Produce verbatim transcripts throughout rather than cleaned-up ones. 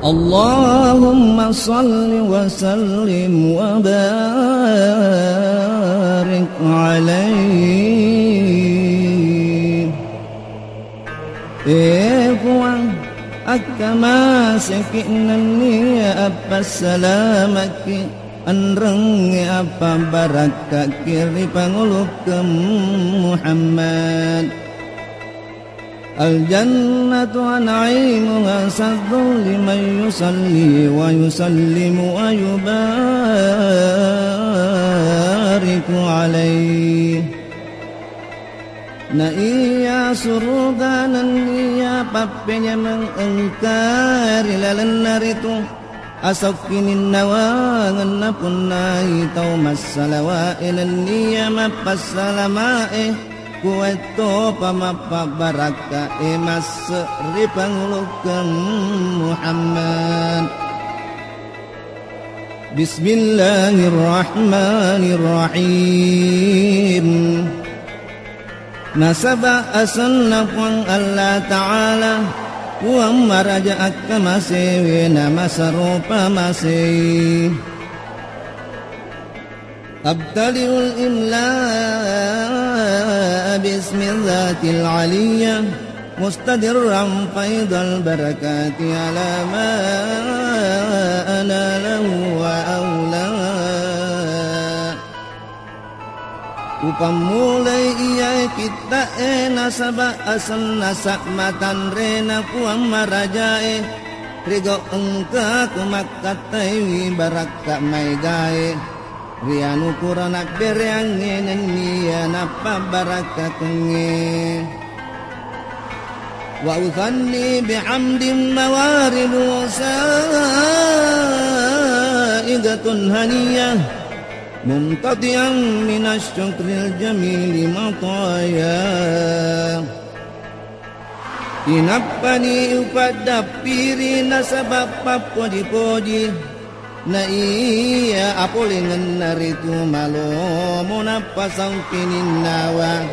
اللهم صل وسلم وبارك عليه. Eh Puang, akkamaseki nenniya appassalamakki, enrengnge appabarakkakki ri pangulukkeng Muhammad. الجنة ونعيمها سجل لمن يصلي ويسلم ويبارك عليه. Na iya suruga nenniya pappenyameng engka ri lalenna ritu, asokkininnawangenna punnai tau massalawae nenniya mappassalamae, kuwaettopa mappabbarakkae masse ri pangulukkeng Muhammad. Bismillahirrahmanirrahim. Nasaba asenna Puang Allah Ta'ala, Puang maraja akkamasewe namasaropa masei. أبتدئ الإملاء باسم الذات العلية مستدرا فيض البركات على ما أناله وأولاه. Upammulai iyae kitta'e nasaba asenna sa'matanrena Puang marajae, ri gau engkaku makkattaiwi barakka maegae. Ri anukura nabbereangnge nenniya nappabbarakkakengnge. وأثني بحمد موارد سائغة هنية ممتطيا من الشكر الجميل مطاياه. Inappani upaddappiri nasaba pappoji-poji, na iya apolengenna ritu malomo nappa sangkininnawa.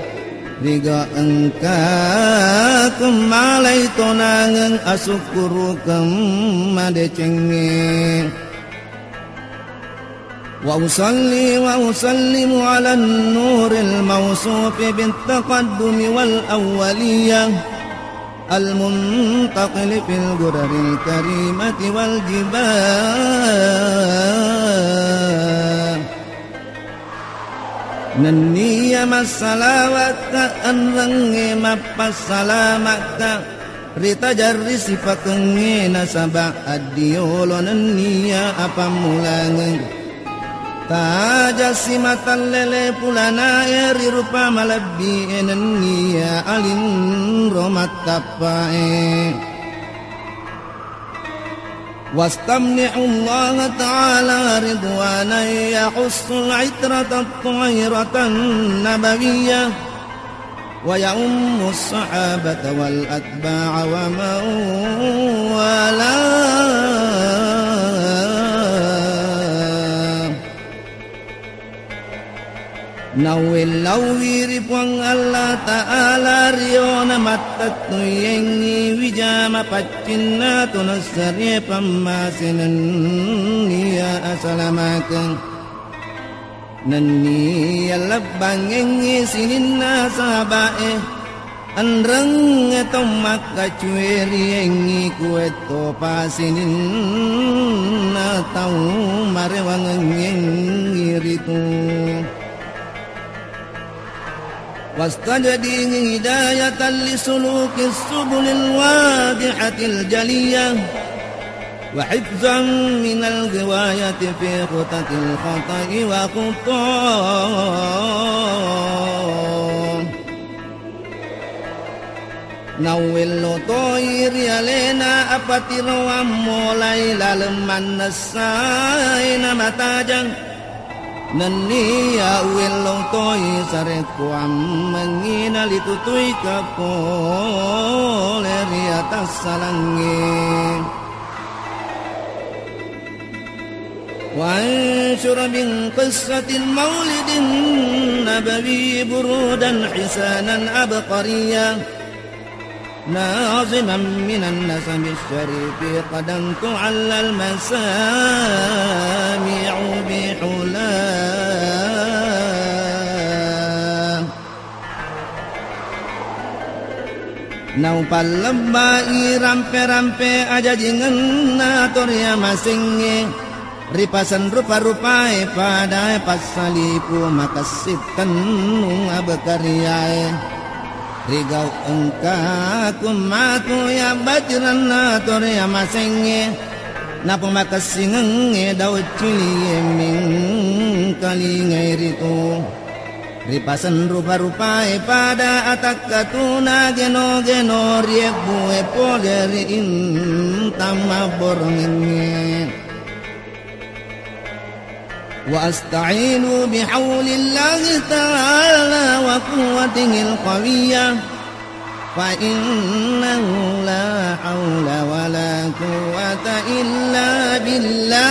Riga engka kummalai tonangeng asukkurukeng madecengnge. وأصلي وأسلم على النور الموصوف بالتقدم والأولية المنتقل في الغرر الكريمة والجبال. Nenniya massalawakka enrengnge mappassalamatta ri tajarri sipakengnge nasaba addiolo nenniya apammulangeng. Tajassi matallele pulanae ri rupa malebbi'e nenniya alinro mattappae. واستمنح الله تعالى رضوانا يخص العترة الطاهرة النبوية ويعم الصحابة والأتباع ومن والاه. Nauwellauwi ri Puang Allah Ta'ala riona mattettuiyengngi wija mapaccinna tonassariye pammasenenniya asalamakeng. Nenniya lebbangengngi sininna sahaba'e, enrengnge tau makkacueriyengngi kuwettopa sininna tau marewangengngengngi ritu. واستجدني هداية لسلوك السبل الواضحة الجلية وحفظا من الغواية في خطط الخطأ وخطاه. Nauwello toi ri alena apatiroang molai laleng mannessai namatajang. Nenniya uwello toi sarekkuammengngi nalitutuika pole ri atassalangnge. وأنشر من قصة المولد النبوي برودا حسانا عبقريا ناظما من النسب الشريف قد انتعل المسامع بحلاه. Naupallebbai rampe-rampe ajajingenna toriamasengnge, ripasenrupa-rupae padae passalipu makessing tennung abekariae. Rigau engkaku matu yabbajrenna toriamasengnge, napomakessingengnge dauccilie mingkalingai ritu. Ripasenrupa-rupai pada atakkatuna geno-geno riebbue pole ri intang mabborongengnge. وأستعين بحول الله تعالى وقوته القوية، فإنه لا حول ولا قوة إلا بالله.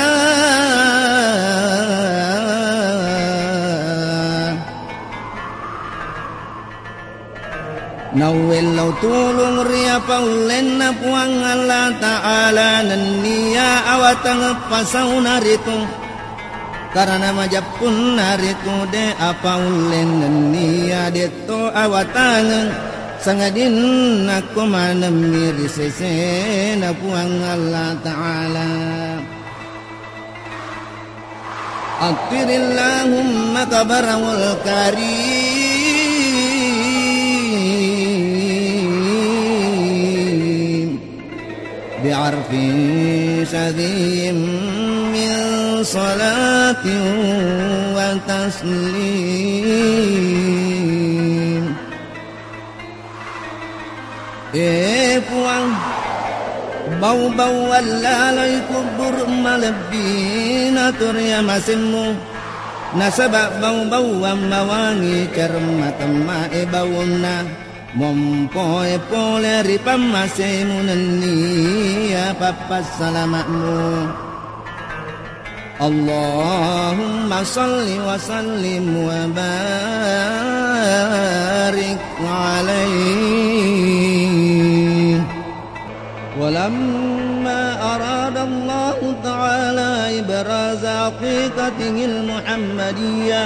Nauwellau tulung ri apaullenna Puang Allah Ta'ala nennia awatangeng pasauna ritu. Karana majeppunna ritu de apaulleng nennia detto awatangeng, sangadinna ko manemmi ri sesena Puang Allah Ta'ala. عطر اللهم قبره الكريم بعرف شذي من صلاة وتسليم. E Puang, bau-bauang laloi kuburu malebbina toriamasemmu, nasaba bau-bauang mawangi caremma temmae baunna, mompoe pole ri pammasemu nennia pappassalama'mu. اللهم صل وسلم وبارك عليه. ولما أراد الله تعالى إبراز حقيقته المحمدية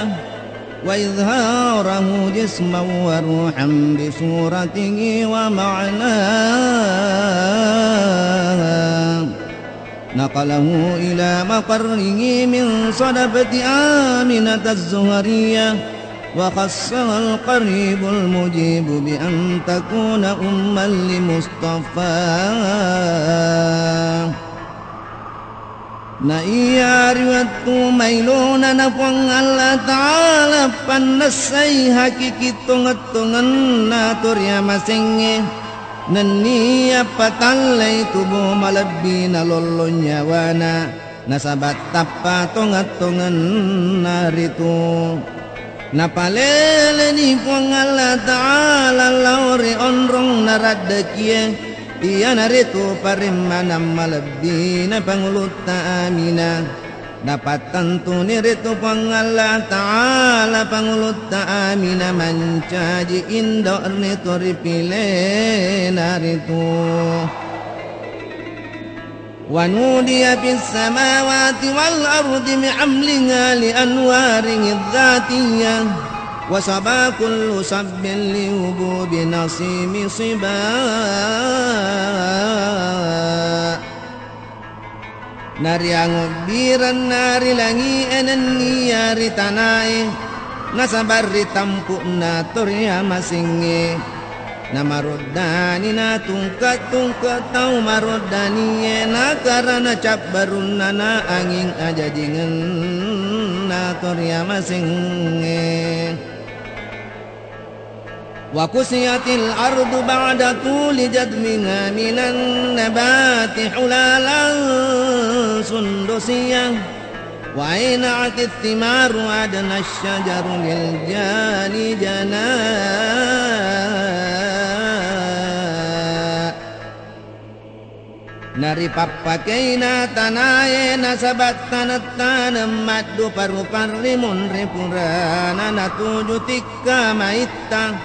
وإظهاره جسما وروحا بصورته ومعناه، نقله إلى مقره من صدفة آمنة الزهرية، وخصها القريب المجيب بأن تكون أما لمصطفاه. Na iya ri wettu mailona na Puang Allah Ta'ala pannessai hakiki tongeng-tongenna toriamasengnge, nenniya patallai tubo malebbi nalollong nyawana, nasaba tappa tongeng-tongenna ritu. Napaleleni Puang Allah Ta'ala lao ri onrong naraddekie, iyanaritu parimmanang malebbina Pangulutta Aminah. Napattentuni ritu Puang Allah Ta'ala Pangulutta Aminah mancaji indo ritu ripilena ritu. ونودي في السماوات والأرض بحملها لأنواره الذاتية، وصبا كل صب لهبوب نسيم صبا. Nariangobbirenna ri langi'e nenniya ri tanae, nasaba ri tampu'na toriamasengnge. Namaroddani natungke-tungke tau maroddanie, nakarana cabbarunnana anging ajajingenna toriamasengnge. وكسيت الأرض بعد طول جذبها من النبات حلالا سندسيا، وأينعت الثمار وأدنى الشجر للجان جناء. Naripappakeina tanae nasaba taneng-taneng maddupa-rupa rimunri purana natuju tikka maitta.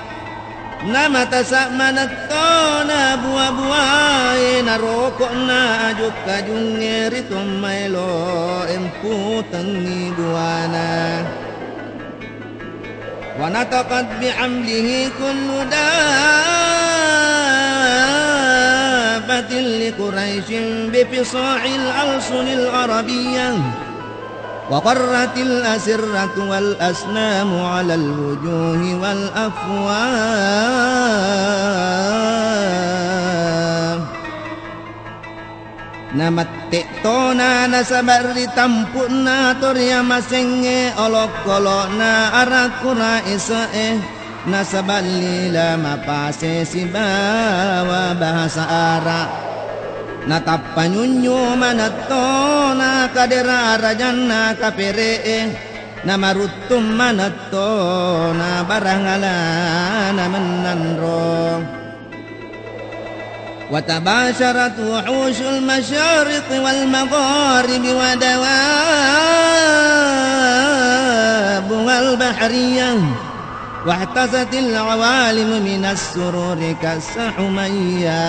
Namatasa manettona bua-buae, naroko'na aju-kajungnge ri tommaelo emputengngi buana. ونطقت بحمده كل دابة لقريش بفصاح الألسن العربية، وقرت الأسرة والأصنام على الوجوه والأفواه. Namette'tona nasaba ri tampu'na toriamasengnge olokolo'na ara Quraisy'e, nasaba lila mapase sibawa bahasa Ara. Natappa nyunyu manettona kadera rajanna kapere'e, namaruttung manettona barangalana mennanro. وتباشرت وحوش المشارق والمغارب ودوابها البحرية، واهتزت العوالم من السرور كالسحمية.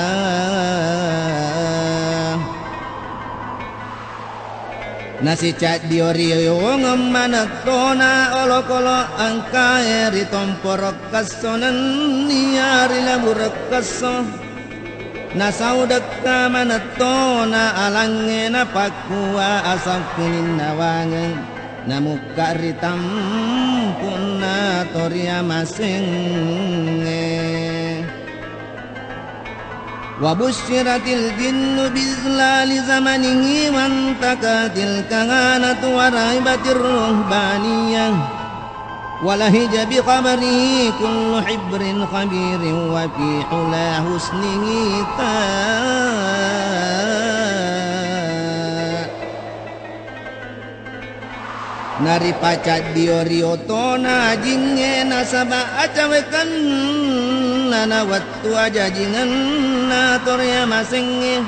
Nasicaddio-riongeng manettona olokolo engkae ri tomporo kesso nennia ri labureng kesso. Nasaudekka manettona alangnge napakkua asakkininna wangeng, namukka ri tampu'na toriamasengnge. وبشرت الجن بإذلال زمنه وانتكست الكهنة ورهبت الرهبانية، ولهج بخبره كل حبر خبير وفي حلى حسنه تاء. Naripacaddio-rio tona ajingnge nasaba acawekenna na wettu ajajingenna toriamasengnge.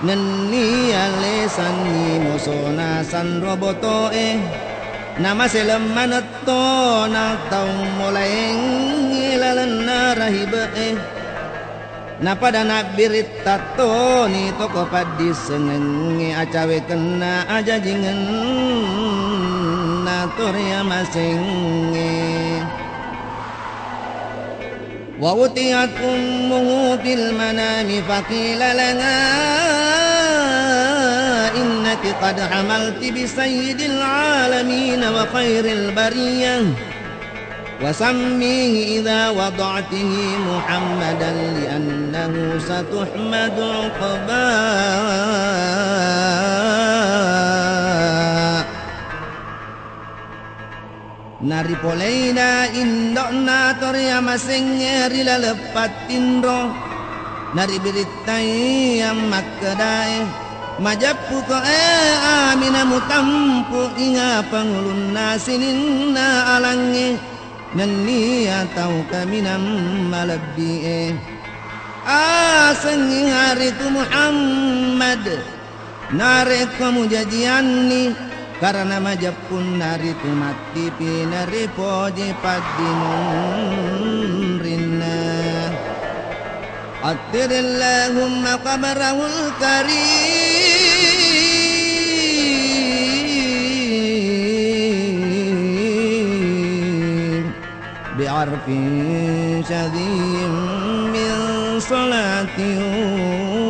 Nennia lesanni mosona sanro botoe, namaseleng manettona tau molaengnge lalenna rahibe'e. Napada nabbiritta toni toko paddissengengnge acawekenna ajajingenna toriamasengnge. وأتيت أمه في المنام فقيل لها إنك قد حملت بسيد العالمين وخير البرية وسميه إذا وضعته محمدا لأنه ستحمد عقباه. Naripoleina indo'na toriamasengnge ri laleng pattinro, naribirittai ammakkedae, majeppuko e Amina mutampu inga pangulunna sininna alangnge, nennia tau kaminang malebbi'e. Asengngi haritu Muhammad, narekko mujajianni, karena majeppunna ritu mattipi naripoji paddimunrinna. عطر اللهم قبره الكريم بعرف شذي من صلاة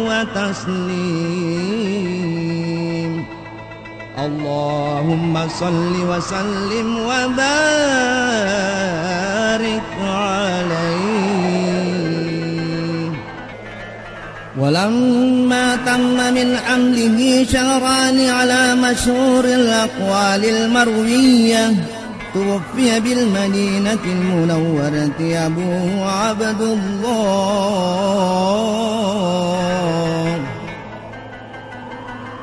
وتسليم. اللهم صل وسلم وبارك عليه. ولما تم من حمله شهران على مشهور الأقوال المروية، توفي بالمدينة المنورة أبوه عبد الله.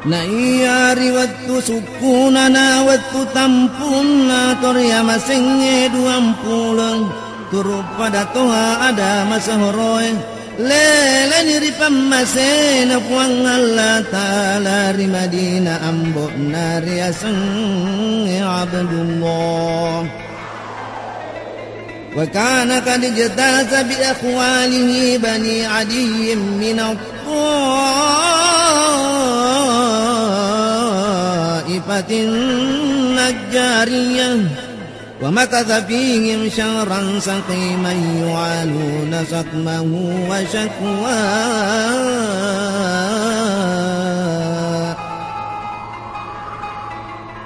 Naiya ri wettu sukkunana, wettu tampunna toriamasengnge duampuleng, turu pada toha ada masehoroe, leleni ri pammasena Puang Allah Ta'ala ri Madinah, ambo'na riasengnge Abdullah. وكان قد اجتاز بأخواله بني عدي من الطائفة النجارية، ومكث فيهم شهرا سقيما يعانون سقمه وشكواه.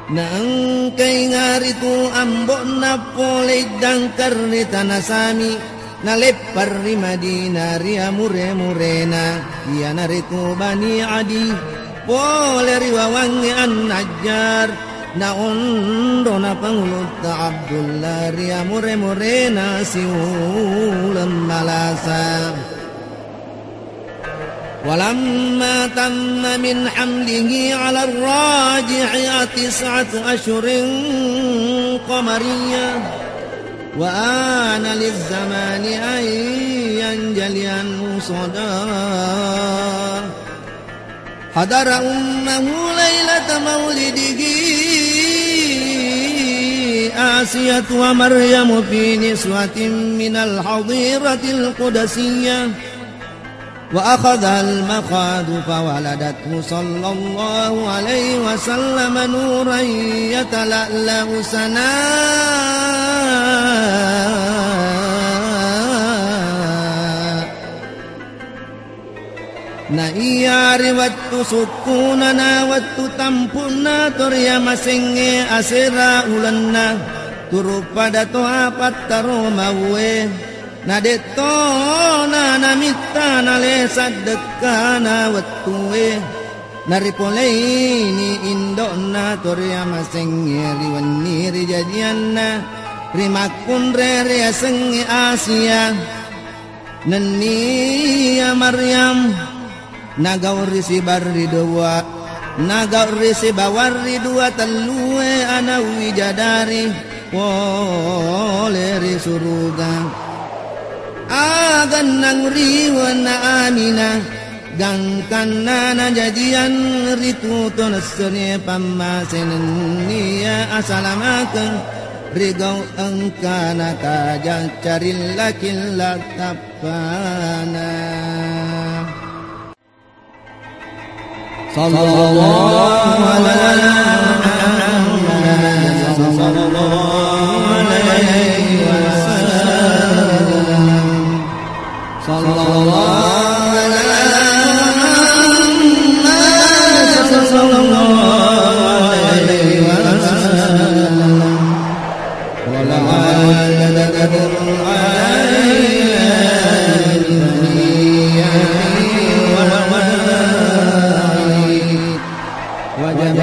Naengkainga ritu ambo'na polei dangkar ri tana Sami, naleppang ri Madinah ri amure-murena, iyanaritu Bani Adi, pole ri wawangnge An-Najjar, naonro na Pangulutta Abdullah ri amure-murena siuleng malasa. ولما تم من حمله على الراجح تسعة أشهر قمرية، وآن للزمان أن ينجلي عنه صداه، حضر أمه ليلة مولده آسية ومريم في نسوة من الحظيرة القدسية، وأخذها المخاض فولدته صلى الله عليه وسلم نورا يتلألأ سناء. Na iya ri wettu sukkunana, wettu tampu'na to riamasengnge asera ulenna, turu pada toha pattaro mauwe. Na de'tona namitta nale saddekkana wettue, naripoleini indo'na to riamasengnge ri wenni rijajianna, ri makkunre riasengnge Asia. Nenniya Maryam nagau ri sibarri dua, nagau ri sibawang ri dua tellue ana' wijadari pole ri suruga. Agannang riwenna Aminah, gangkanna najajiang ritu to nessere pammase nenniya asalamakeng ri gau engkana tajang carilla-killa tap- Rabbana. Sallallahu ala Muhammad sallallahu alaihi wasallam. Sallallahu ala Muhammad sallallahu alaihi wasallam. ولعل تدخل علينا بني وجب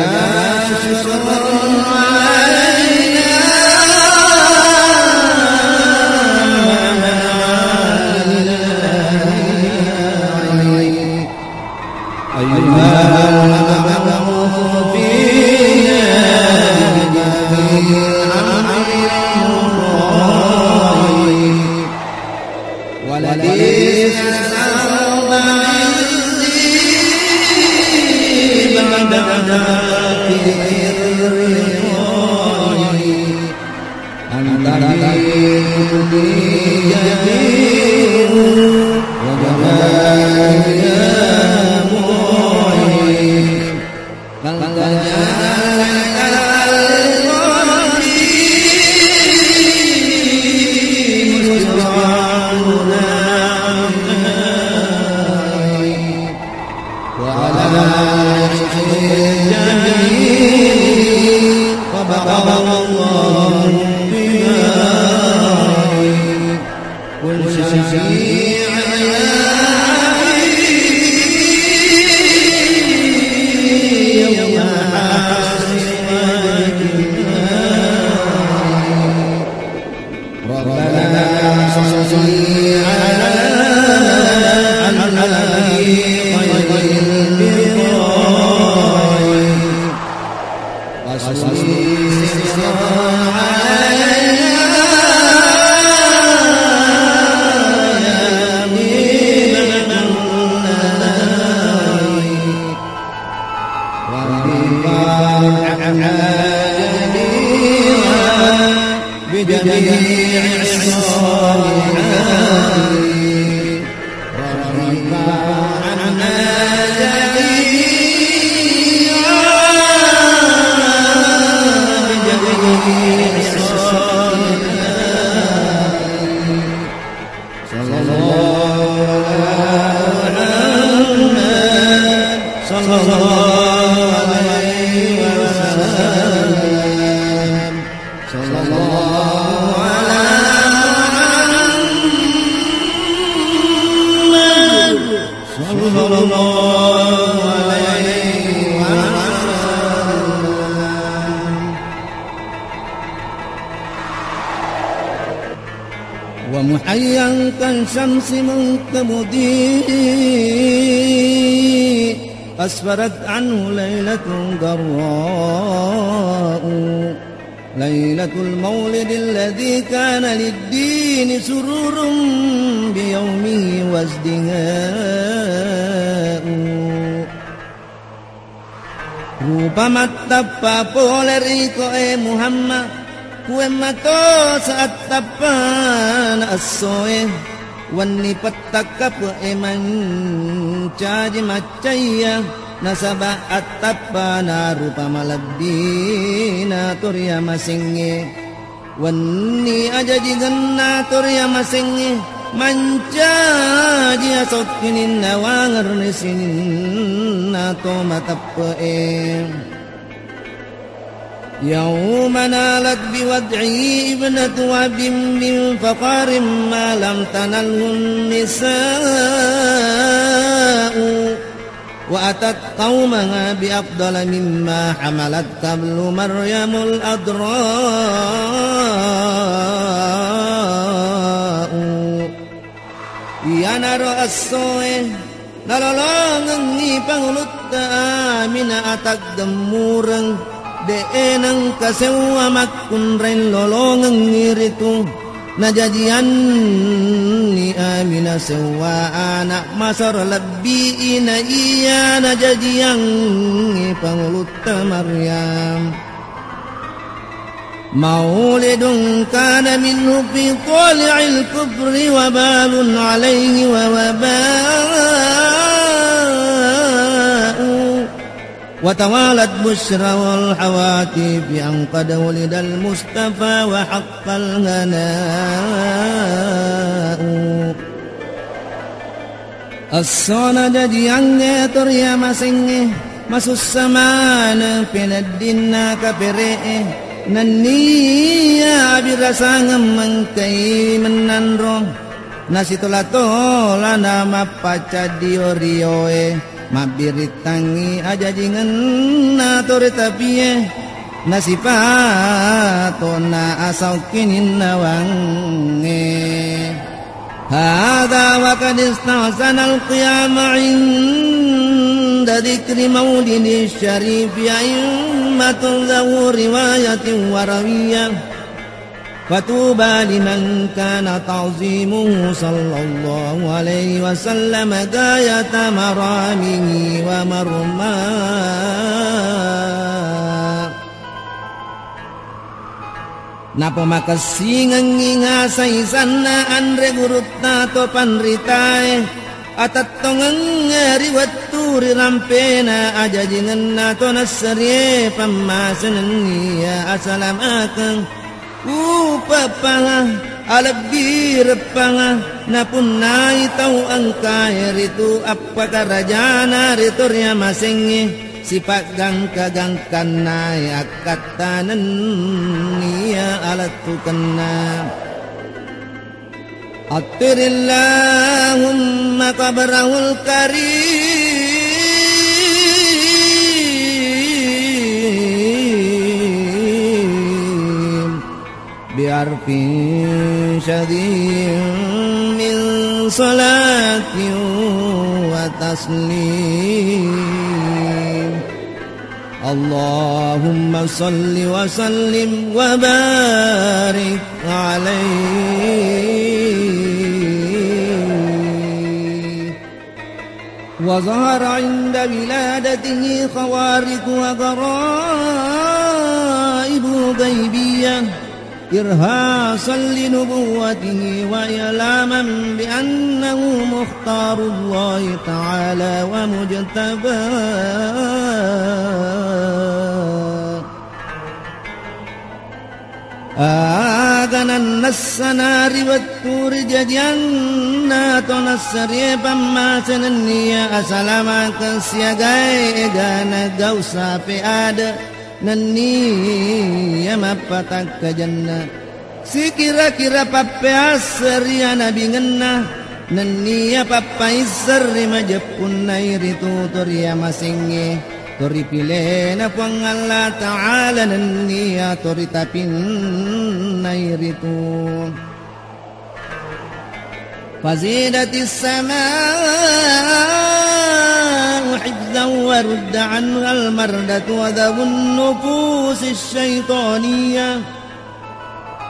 الشكر علينا. أيها المبعوث فينا بأمر الله، ولبثت سبعا سنين بعد ذلك في الرحاق. أنت لي كل جدير وجمال يا معين. فالتجأ لك القلب مسرعا وعلى عشق الجميل وبقى الله بما قل شفيعي يا حبيبي يوم حسرتي. ربنا صل على النبي خير البراء. وصل سرا علينا يا مجيب الداعي. وارض عنا جميعا بجميع الصالحين. صلى الله على محمد، صلى الله عليه وسلم، صلى الله على محمد، صلى الله عليه وسلم. ومحيا كالشمس من كبده أسفرت عنه ليلة غراء، ليلة المولد الذي كان للدين سرور بيومه وازدهاء. Rupa mattappa pole ri iko e Muhammad, kuwemmato saattappana essoe, wenni pettakkape'e mancaji maccaiya, nasaba attappana rupa malebbina to riamasengnge. Wenni ajajigenna to riamasengnge, mancaji asokkininna wangeng ri sininna to mateppe'e. يوم نالت بوضعه ابنة وهب من فخر ما لم تنله النساء. وأتت قومها بأفضل مما حملت قبل مريم العذراء. Iyanaro essoe nalolongengngi pangulutta Aminah ataggemmureng, de'e nengka seuwa makkunrai lolongengngi ritu. Najajianni Aminah seuwa ana masero lebbi na iya najajiangngi pangulutta Maryam. مولد كان منه في طالع الكفر وبال عليه ووباء. وتوالت بشرى والهواتف أن قد ولد المصطفى وحق الغناء. Esso najajiangnge to riamasengnge, masussa maneng peneddinna kapere'e, nenniya abirasangeng mengkai mennanro. Nasitola-tolana mappacaddio-rioe, mabbirittangngi ajajingenna to ri tapie, nasipatona asaukkininnawangngé. هذا وقد استحسن القيام عند ذكر مولده الشريف أئمة ذوو رواية وروية. فطوبى لمن كان تعظيمه صلى الله عليه وسلم غاية مرامه ومرماه. Napomakessingengngi ngaseng isanna anre gurutta to panritaé, atettongengngé ri wettu rirampéna ajajingenna to nasserié pammasé nenniya asalamakeng. Upeppala, alebbireppala, napunnai tau engkaé ritu appakarajana ri to riamasengngé, sipaggangka-gangkannaé akkatta nenniya alettukenna. عطر اللهم قبره الكريم بعرف شذي من صلاة وتسليم. اللهم صل وسلم وبارك عليه. وظهر عند ولادته خوارق وغرائب غيبية. إرهاصا لنبوته وإعلاما بأنه مختار الله تعالى ومجتبى. Aga nannessana ri wettu rijajianna to nassarie pammase nennia asalamakeng siagae egana gau sape ade nennia mappatakkajanna. Sikira-kira pappeasseng ri anabingenna, nennia pappaisseng ri majeppunnai ritu to riamasengnge, to ripilena Puang Allah Ta'ala nennia to ritapinnai ritu. فزيدت السماء حفظا ورد عنها المردة وذوي النفوس الشيطانية.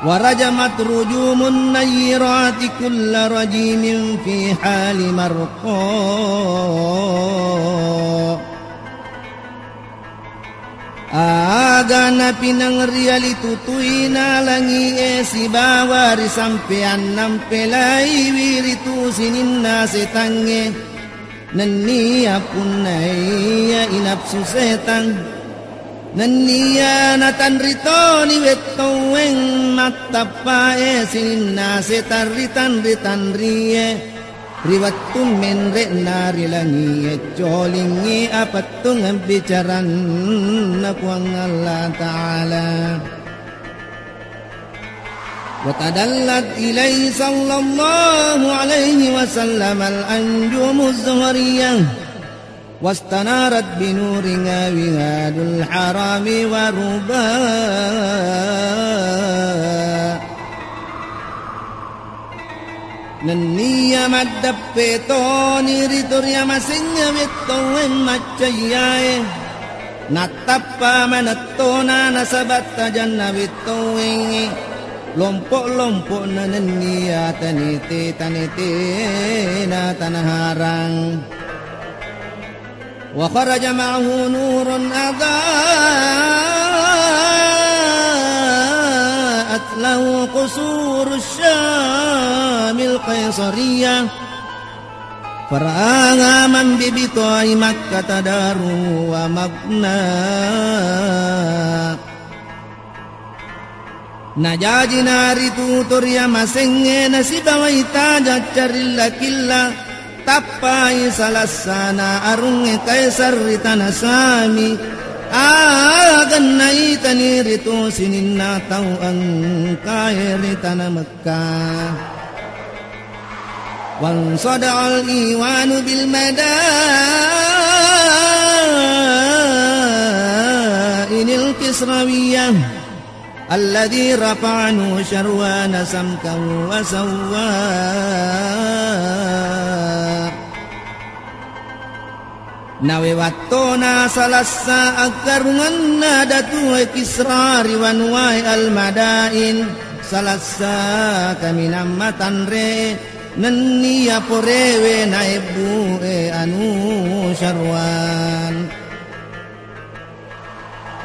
ورجمت رجوم النيرات كل رجيم في حال مرقى. Aga napineng riali tutuina langi'e sibawa risampeang nampelaiwi ritu sininna setangnge. Nennia punnaiya inapsu setang, nennia natanritoni wettoweng mattappae sininna setang ritanri-tanrie ri wettu menre'na ri langie colingngi apettungeng bicaranna Puang Allah Ta'ala. وتدلت إليه صلى الله عليه وسلم الأنجوم الزهرية واستنارت بنورها وهاد الحرم وربا. Nennia maddeppe toni ritu riamasengnge wettoweng maccayyae, nattappa manettona nasaba tajanna wettowengnge lompo-lompo'na nennia tanete-tanetena tanaharang. وخرج معه نور أضاءت له قصور الشام القيصرية فرآها من ببطاح مكة دار ومبنى. Najaji naritu to riamasengnge nasibawai tajang carilla-killa, tappai salassana arungnge Kaisar ri tana Sami. Aga naitani ritu sininna tau engkae ri tana Mekkah. وانصدع الإيوان بالمدائن الكسروية الذي رفع نوشروان سمكا وسوى. Nawewattona salassa aggarungenna Datue Kisra ri wanuwae Al-Madain, salassa kaminang matanre nennia porewe naebbue Anusyarwan.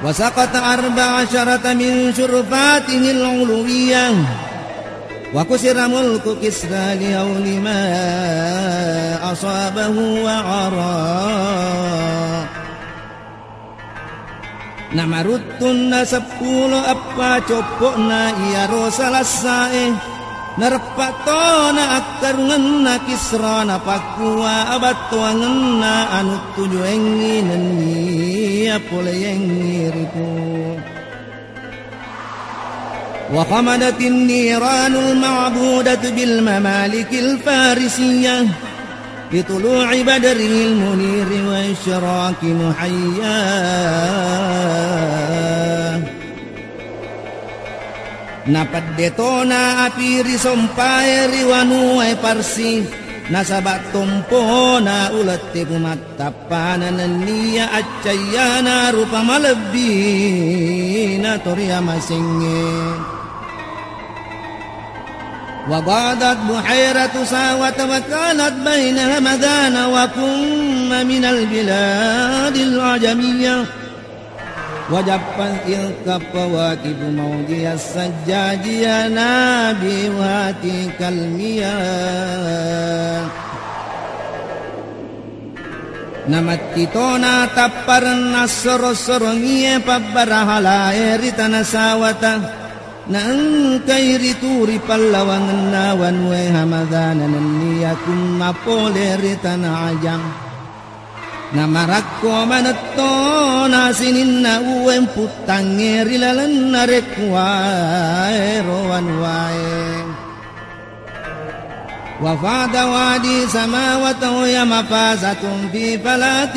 وسقط أربع عشرة من شرفاته العلوية، وكسر ملك كسرى لهول ما أصابه وعرى. Namaruttunna seppulo eppa coppo'na iyaro salassae. Nareppa tona akkarungenna Kisra napakkua abattoangenna anuttujuengngi nenniya poleyengngi ritu. وخمدت النيران المعبودة بالممالك الفارسية لطلوع بدره المنير وإشراق محياه. Napedde tona api ri sompae ri wanuwae Parsi, nasaba tompona ulette pumattappana nenniya accayyana rupa malebbina to riamasengnge. وغاضت بحيرة ساوة وكانت بين همدان وكم من البلاد العجمية. وجفت الكفوات موضع السجاجية نابحة كالمياه. Namatti tona tapparenna soro-sorongie pabbarahalae ri tana sawata, naengkai ritu ri pallawangenna wanue Hamadana nenniya kunnapole ri tana Ajam. Namarakko manettona sininna uweng puttangnge ri lalenna rekkuwaero wanuwae. وفاض وادي سماوة وهي مفازة في فلاة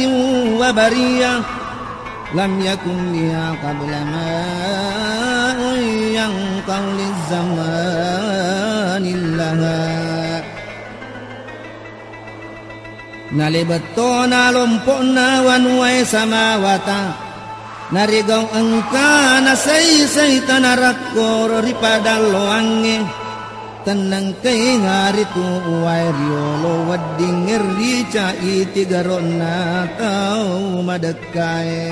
وبرية لم يكن بها قبل ماء ينقع لزمان لها. Nalebettona lompo'na wanuwae samawata, narigau engkana sai-sai tana rakkoro ri padalloangnge, tennengkainga ritu uwae riolo weddingnge rica itigaro'na tau madekkae.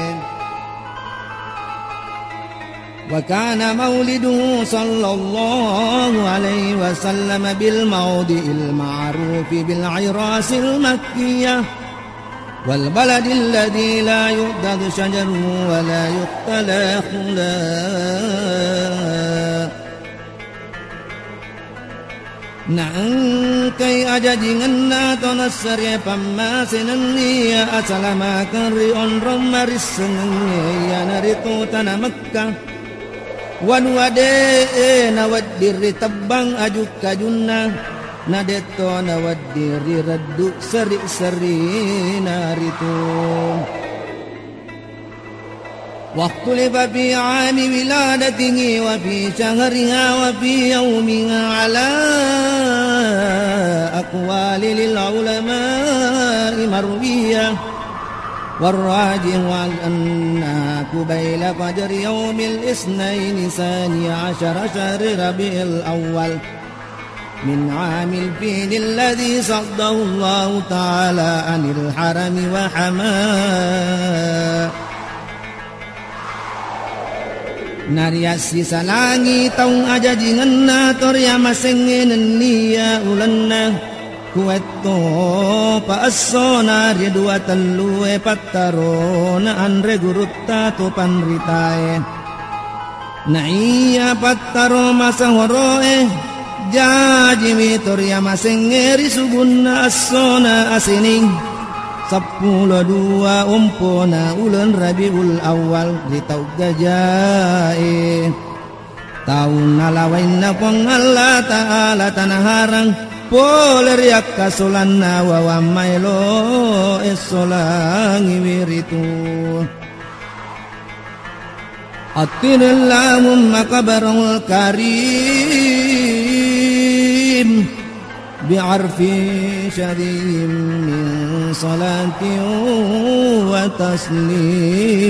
وكان مولده صلى الله عليه وسلم بالموضع المعروف بالعراس المكية والبلد الذي لا يؤذذ شجره ولا يقتلى خلاه. Naengkai ajajingenna to nassarie pammase nenniya asalamakeng ri onrong marissengengnge, iyanaritu tana Mekkah. Wanua de'e nawedding ritebbang aju-kajunna, nadetto nawedding rireddu seri-serina ritu. واختلف في عام ولادته وفي شهرها وفي يومها على أقوال للعلماء مروية، والراجح أنها قبيل فجر يوم الاثنين ثاني عشر شهر ربيع الأول من عام الفيل الذي صده الله تعالى عن الحرم وحماه. Nariassisalangi taung ajajingenna to riamasengnge nenniya ulenna, kuwettopa essona ri dua tellue pattarona anre gurutta to panritae. Naiya pattaro masehoro'e, jajiwi to riamasengnge ri subunna essona Asening, seppulo dua ompona uleng Rabiul Awal ri tau gajae. Taunna lawainna Puang Allah Ta'ala tanaharang pole ri akkasolanna wawang maelo essolangiwi ritu. عطر اللهم قبره الكريم بعرف شذي من صلاة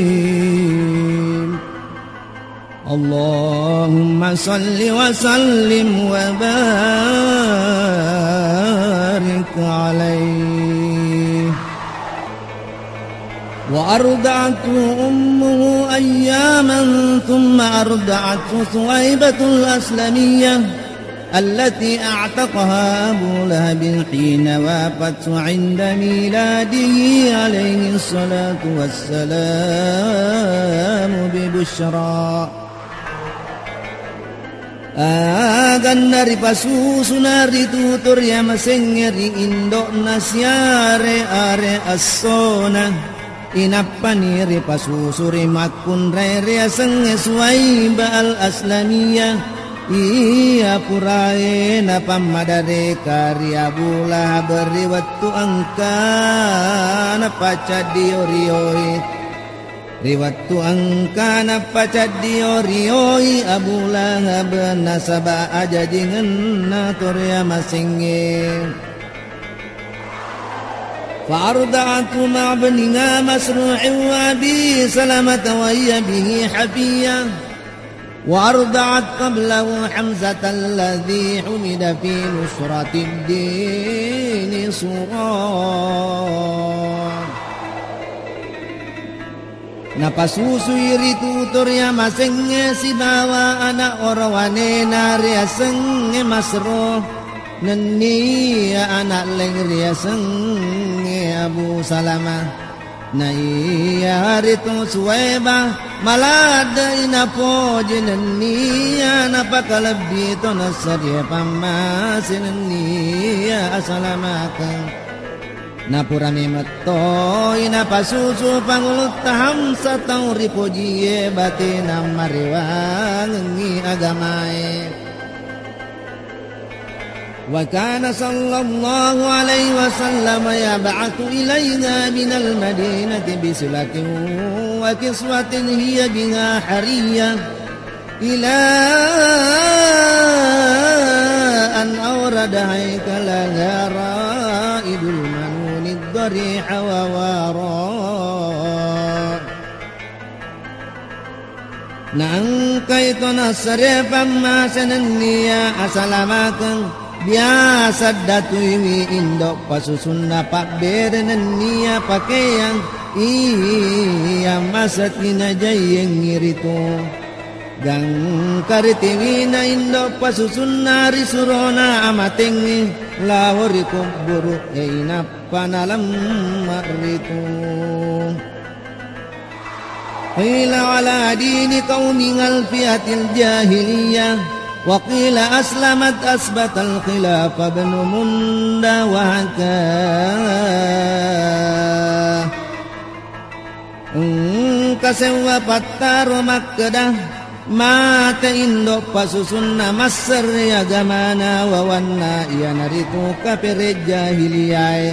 وتسليم. اللهم صل وسلم وبارك عليه. وأرضعته أمه أياما ثم أرضعته ثويبة الأسلمية التي أعتقها أبو لهب حين وافته عند ميلاده عليه الصلاة والسلام ببشرى. Aganna ripasusuna ritu to riamasengnge ri indo'na siare-are essona. Inappani ripasusu ri makkunrai riasengnge Suwaibah Al-Aslamiyah. Iya purae napammadareka ri Abu Lahab ri wettu engkana pacaddio-rioi. Ri wettu engkana pacaddio-rioi Abu Lahab nasaba ajajingenna to riamasengnge. فأرضعته مع ابنها مسروع وأبي سلمة وهي به حفية، وأرضعت قبله حمزة الذي حمد في نصرة الدين صغرى. Napasusui ritu to riamasengnge sibawa ana' orowanena riasengnge Masro, nenniya ana' laing riasengnge Abu Salama. Naiya ritu Suwaibah maladde'i napoji nenniya napakalebbi to nassariya pammase nenniya asalamakeng. Napura memettoi napasusu pangulutta Hamsa tau ripojie batena marewangengngi agamae. وكان صلى الله عليه وسلم يبعث إليها من المدينة بصلة وكسوة هي بها حرية إلى أن أورد هيكلها رائد المنون الضريح وواراه. Naengkai to nassare pammase nenniya asalamakeng, biasa datuiwi indo' pasusunna pabbere nenniya pakeang iya maseti najaiyengngi ritu. Gangka ritiwina indo' pasusunna ri surona amatengnge lao ri kubburu'e inappa nalemma ritu. قيل على دين قوم ألفية الجاهلية، وقيل أسلمت أثبت الخلاف ابن مندى وحكاه. Engka sewwa pattaro makkeda, mate indo' pasusunna masserri agamana wawanna iyanaritu kapere' jahiliyae.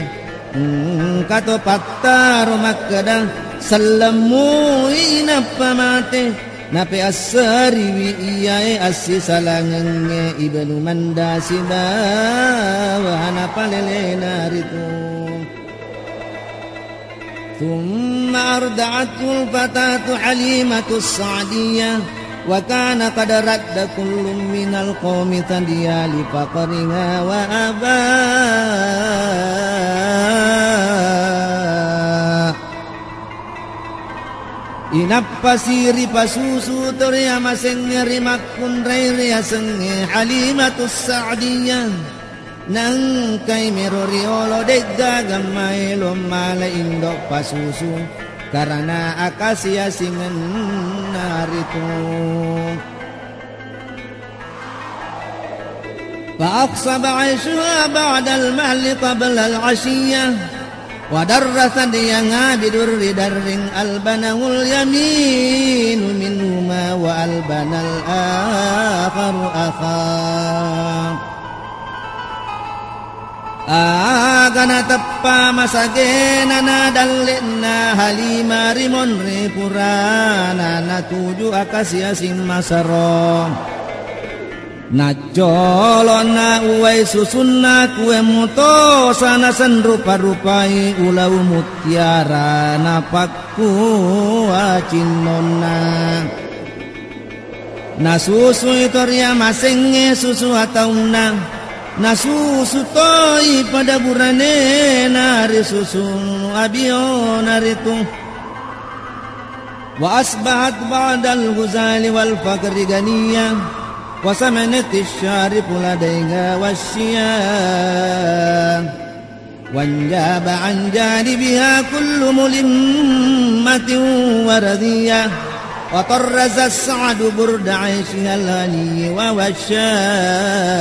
Engka to pattaro makkeda, sellemmu inappa mate, napeasseriwi iyae assisalangengnge Ibnu Manda sibawa napalelena ritu. ثم أرضعته الفتاة حليمة السعدية، وكان قد رد كل من القوم ثديها لفقرها وأبى. Inappasi ripasusu to riamasengnge rimakkunrai riasengnge Halimatus Sa'diyah. Naengkai mero riolo de'gaga maelo mala indo' pasusu, karana akasiasingenna ritu. فأخصب عيشها بعد المهل قبل العشية، ودر ثديها بدر در ألبنه اليمين منهما وألبن الآخر أخاه. Aga nateppa masagena na dalle'na Halimah ri monri purana natuju akasiasing masero. Naccolo'na uwai susunna kue mutosa nasenrupa-rupai ulau muttiara napakkua cinnonna. Nasusui to riamasengnge susu ataunna, nasusu toi pada buranena ri susu abiona ritu. وأصبحت بعد الهزال والفقر غنية، وسمنت الشارف لديها والشياه. وانجاب عن جانبها كل ملمة ورضية، وطرز السعد برد عيشها الهني ووشاه.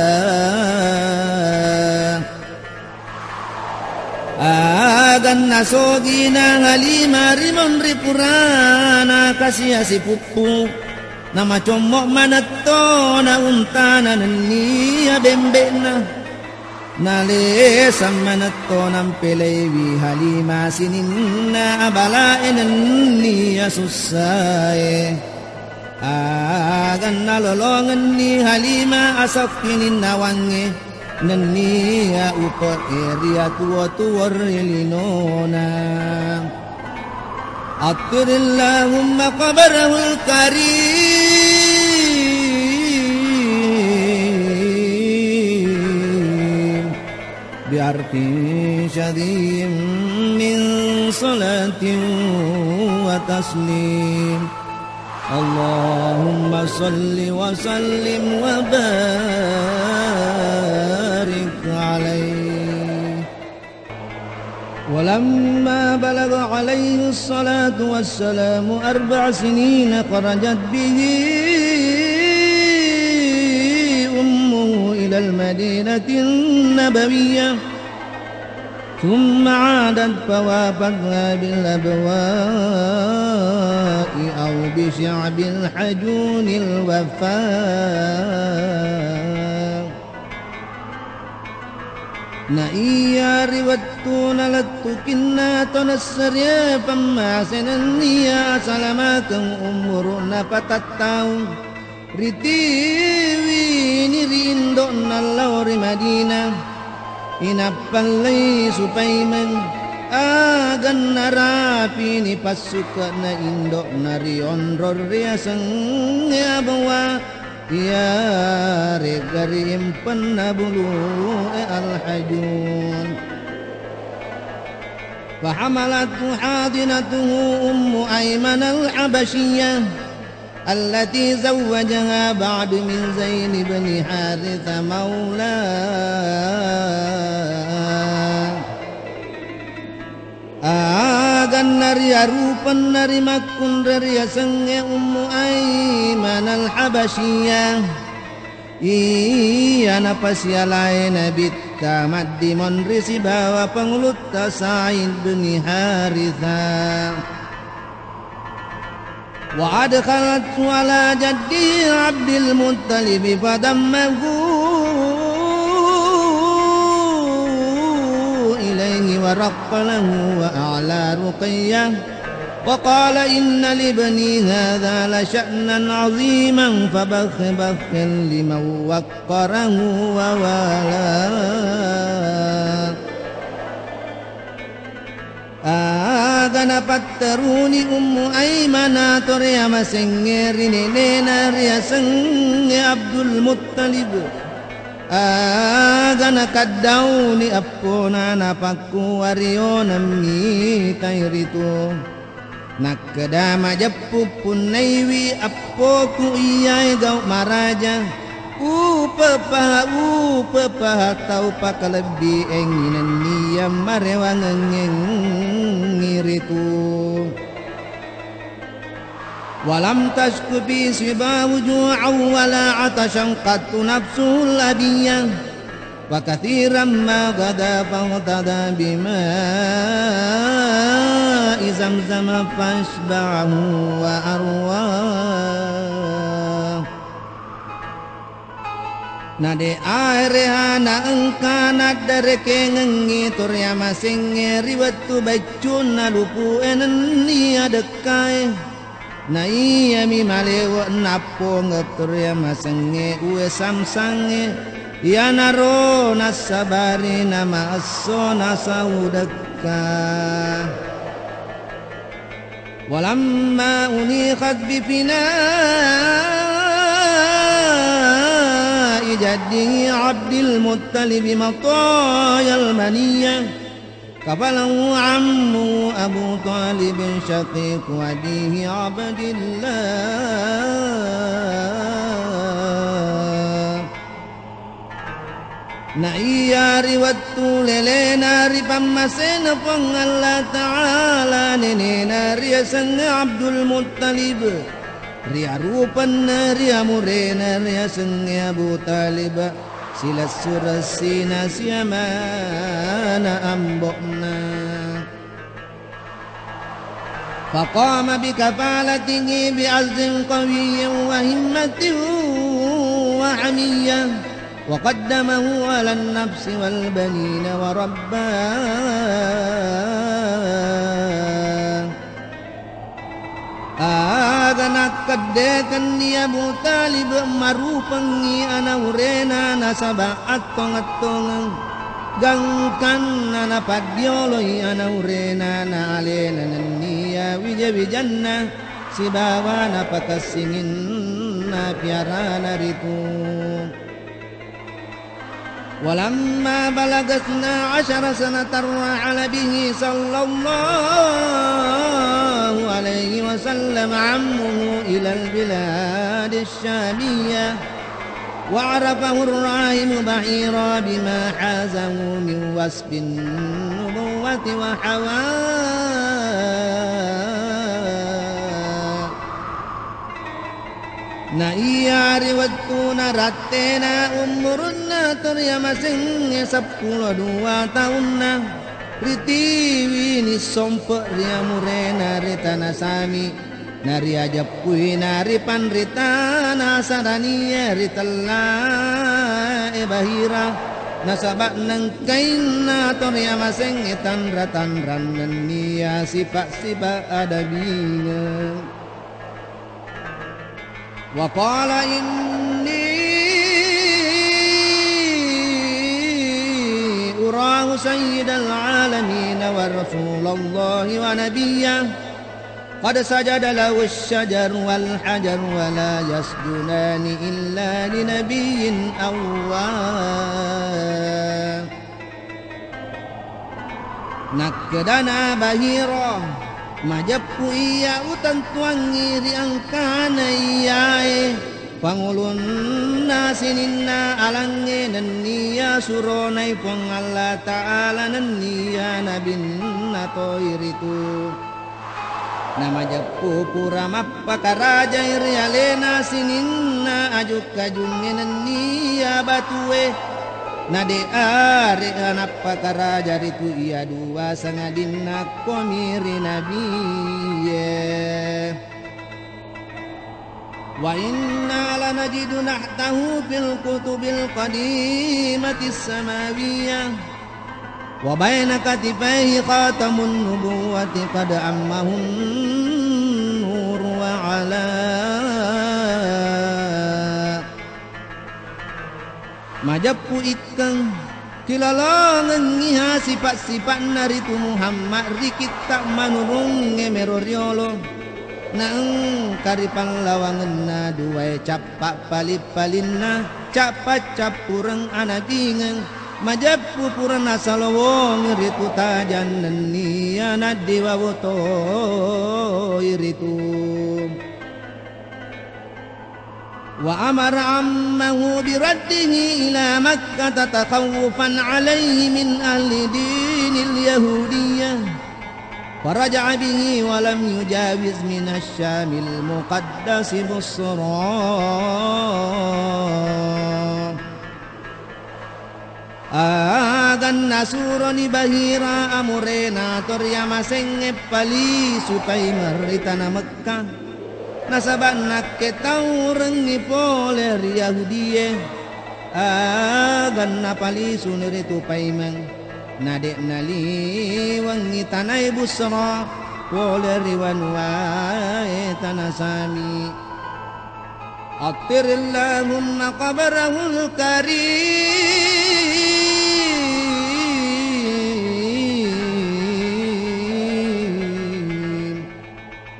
Aga nasogina Halimah ri monri purana kasiasi puppu, namacommo' manetto na untana nenniya bembe'na. Nalesang manetto nampelaiwi Halimah sininna abalae nenniya sussae. Aga nalolongenni Halimah asokkininnawangnge nenniya upe'e ri atuwo-tuwo ri linona. عطر اللهم قبره الكريم بعرف شذي من صلاة وتسليم. تسليم. اللهم صل وسلم وبارك عليه. ولما بلغ عليه الصلاة والسلام أربع سنين خرجت به أمه إلى المدينة النبوية، ثم عادت فوافته باللبواء أو بشعب الحجون الوفاء. Naiya ri wettuna lettukinna tau nassarié pammasé nenniya asalamakeng umuru'na patattaung, ritiwini ri indo'na lao ri Madinah. Inappallei Supaimeng, aga narapini passuke'na indo'na ri onrong riasengngé Abwa, iyaré'ga ri impenna bulu'é Al-Hajun. فحملته حاضنته أم أيمن الحبشية التي زوجها بعد من زيد بن حارثة مولاه. Aga nariarupenna rimakkunrai riasengngé Ummu Aiman Al-Habasyiyah, iya napasialaé Nabitta maddimonri sibawa pangulutta Zaid bin Haritha. وأدخلته على جده عبد المطلب فضمه إليه ورق له وأعلى رقيه وقال: إن لابني هذا لشأنا عظيما فبخ بخ لمن وقره ووالاه. Aga napatteruni Ummu Aimana to riamasengngé ri nénéna riasengngé Abdul Muttalib. Aga nakaddauni eppona napakkuwariyonemmi tai ritu. Nakkeda majeppu punnaiwi eppoku iyaé gau maraja, upepaha, upepaha tau pakalebbié nenniya maréwangengngé ritu. ولم تشك في صباه جوعا ولا عطشا قط نفسه الأبية. وكثيرا ما غدا فاغتدى بماء زمزم فأشبعه وأرواه. Nadé aéréha naengka naddarékéngengngi to riamasengngé ri wettu baccunna lupu'é nenniya dekkaé. Naiyami maléwe nappongeng to riamasengngé uwé samsangngé, iyanaro nassabari namaesso nasau dekka. ولما أنيخت بفناء جده عبد المطلب مطايا المنية، كفله عمه أبو طالب شقيق أبيه عبد الله. Naiya ri wettu léléna ripammaséna Puang Allah Ta'ala nénéna riasengngé Abdul Muttalib, riarupenna riamuréna riasengngé Abu Thalib, silessureng sina siamana ambo'na. فقام بكفالته بعزم قوي وهمة وحمية، وقدمه على النفس والبنين ورباه. Aga nakkeddekenni Abu Thalib marupengngi ana uréna nasaba attong-attongeng. Gangkanna napaddioloi ana uréna na aléna nenniya wija-wijanna sibawa napakessinginna piarana ritu. ولما بلغ اثنا عشر سنة رحل به صلى الله عليه سلم عمه إلى البلاد الشامية، وعرفه الراحم بعيرا بما حازه من وصف النبوة وحواه. Na iya ri wettuna rattena umurunna to riamasengnge seppulo dua taunna, ritiwini sompe ri amurena ri tana Sami, nariajeppuina ri panritana Saraniye ri tellae Bahira, nasaba nengkainna to riamasengnge tanra-tanrang nenniya sipa-sipa adabingeng. وقال إني أراه سيد العالمين ورسول الله ونبيه، قد سجد له الشجر والحجر ولا يسجدان إلا لنبي أواه. Nakkedana Bahira, majeppu iya utentuangngi ri engkana iyae pangulunna sininna alangnge nenniya suronai Puang Allah Ta'ala nenniya nabinna toi ritu. Namajeppu pura mappakarajai ri alena sininna aju-kajungnge nenniya batue, na de' are'na nappakaraja ritu iya dua sangadinna komi ri nabie. وإنا لنجد نحته في الكتب القديمة السماوية، وبين كتفيه خاتم النبوة قد عمه النور وعلا. Majeppu ikkeng, kilolongengngiha sipa'-sipa'na ritu Muhammad ri kitta' manurungnge mero riolo. Naengka ri pallawangenna duwae cappa' pali-palinna, cappa' cappureng anabingeng, majeppu pura nasalowongi ritu tajang nenniya naddiwawo toi ritu. وأمر عمه برده إلى مكة تخوفا عليه من أهل دين اليهودية، فرجع به ولم يجاوز من الشام المقدس بصرى. Aga nasuroni Bahira amurena to riamasengnge palisu paimeng ri tana Mekkah, nasaba nakketaurengngi pole ri Yahudie. Aga napalisuni ritu paimeng, na de' naliwengngi tanae Busra pole ri wanuwae tana Sami. عطر اللهم قبره الكريم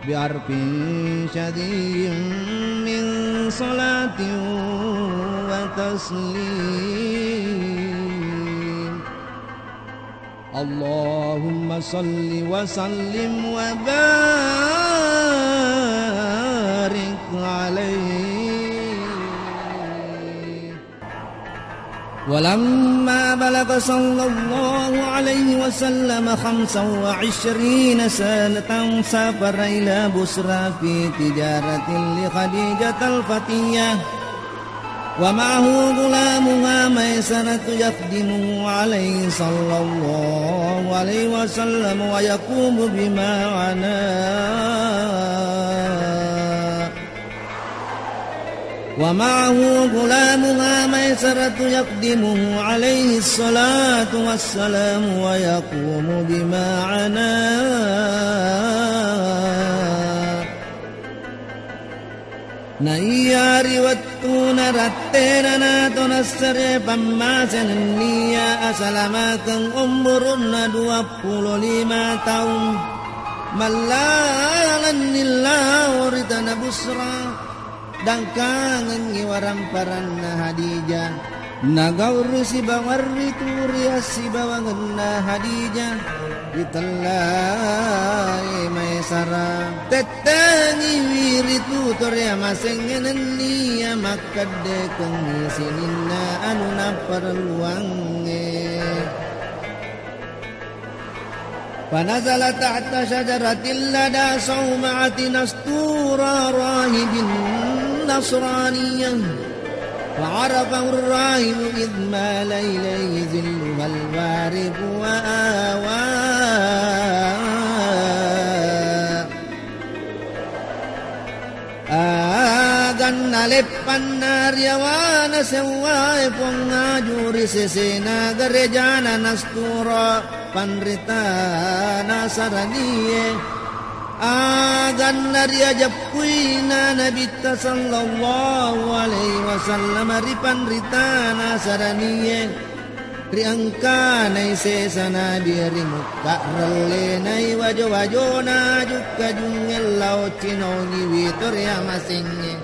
بعرف شذي من صلاة وتسليم. اللهم صل وسلم وبارك عليه. ولما بلغ صلى الله عليه وسلم خمسا وعشرين سنة سافر إلى بصرى في تجارة لخديجة الفتية، ومعه غلامها ميسرة يخدمه عليه صلى الله عليه وسلم ويقوم بمعنا، ومعه غلامها ميسرة يخدمه عليه الصلاة والسلام ويقوم بمعنا. Na iya ri wettuna rattena nato nassare pammase nenniya asalamakeng umurunna duappulo lima taung, mallalenni lao ri tana Busra, dangkangengngi waramparanna Hadijah, nagauru sibawang ritu ri assibawangenna Hadijah, ri tellae Maisarah. Tette Iwi ritu to riamasengnge nenniya makkeddekengngi sininna anu napparelluangnge. فنزل تحت شجرة لدى صومعة نستورا راهب نصرانيا، فعرفه الراهب إذ مال إليه ظلها الوارف وآوى. Aganna leppanna riawana sewwae Puang aju ri sesena garejana Nastura panrita Nasaranie. Aganna riajeppuina Nabitta sallallahu alaihi wasallam ri panrita Nasaranie. Ri engkanai sesa Nabi ri mukka rellenai wajo-wajona jukka jungngeng lao cinongiwi to riamasengnge.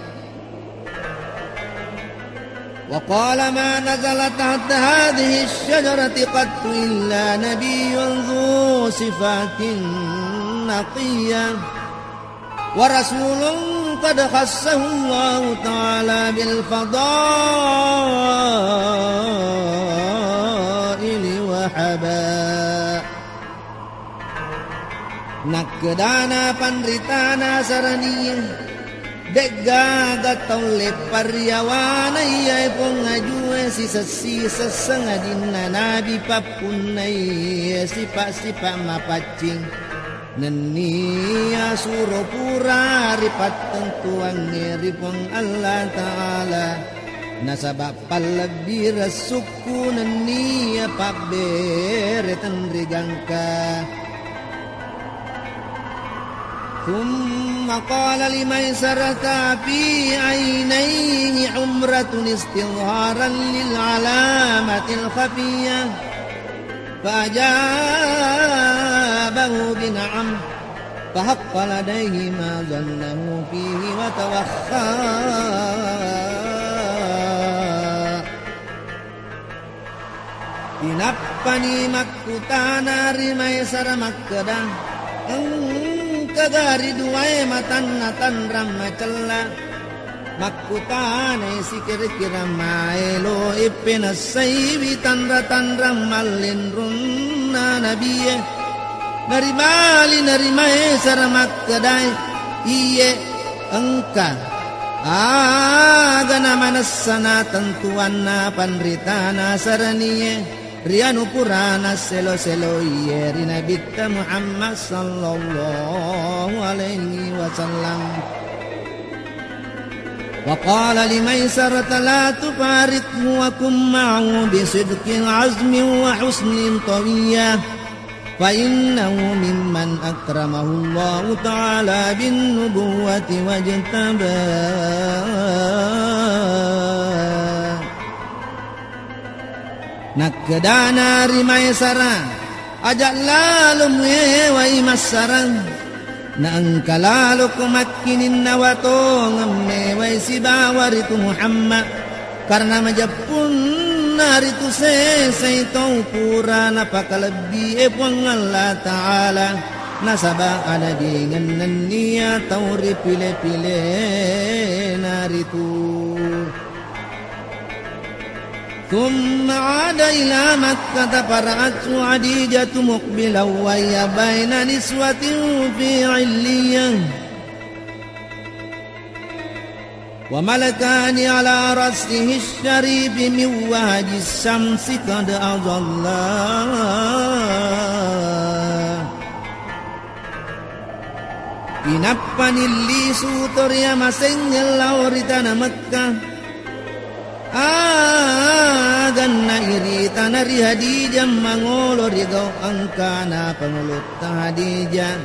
وقال ما نزل تحت هذه الشجرة قط إلا نبي ذو صفات نقية. ورسول قد خصه الله تعالى بالفضائل وهبا. Nakkedana panritana Saraniye, de'gaga tau leppariawana iyae Puang ajue sisessi sesseng ajinna nabi pappunnai sipa-sipa mapaccing. Nenniya suro pura ripattentuangnge ri Puang Allah Ta'ala, nasaba pallebbi ressukku nenniya pabbere tenri gangka. ثم قال لميسرة في عينيه حمرة استظهارا للعلامة الخفية. فأجابه بنعم، فحق لديه ما ظنه فيه وتوخى. Inappani makkutana ri Maesara makkeda, engkaga ri duae matanna tanrang macella? Makkutanai sikira-kira maelo ippenessaiwi tanra-tanrang mallinrunna nabie. Naribali nari Maesara makkedai, iye, engka. Aga namanessa natentuanna panritana Saranie. Ri anu purana selo-selo iye ri Nabitta Muhammad sallallahu alaihi wasallam. وقال لميسرة لا تفارقه وكن معه بصدق عزم وحسن طوية، فإنه ممن أكرمه الله تعالى بالنبوة واجتباه. Nakkedana ri Maesara, aja' lalo muewai massarang, na engka laloko makkininnawa tongeng mewai sibawa ritu Muhammad, karena majeppunna ritu sesai tau pura napakalebbi e Puang Allah Ta'ala, nasaba adadingeng nenniya tau ripile-pilena ritu. ثم عاد إلى مكة فرأته خديجة مقبلا وهي بين نسوة في علية، وملكان على رأسه الشريف من وهج الشمس قد أظلا. Inappani lisu to riamasengnge lao ri tana Mekkah. Aganna iritana ri Hadijah mangolo ri gau engkana pangulutta Hadijah.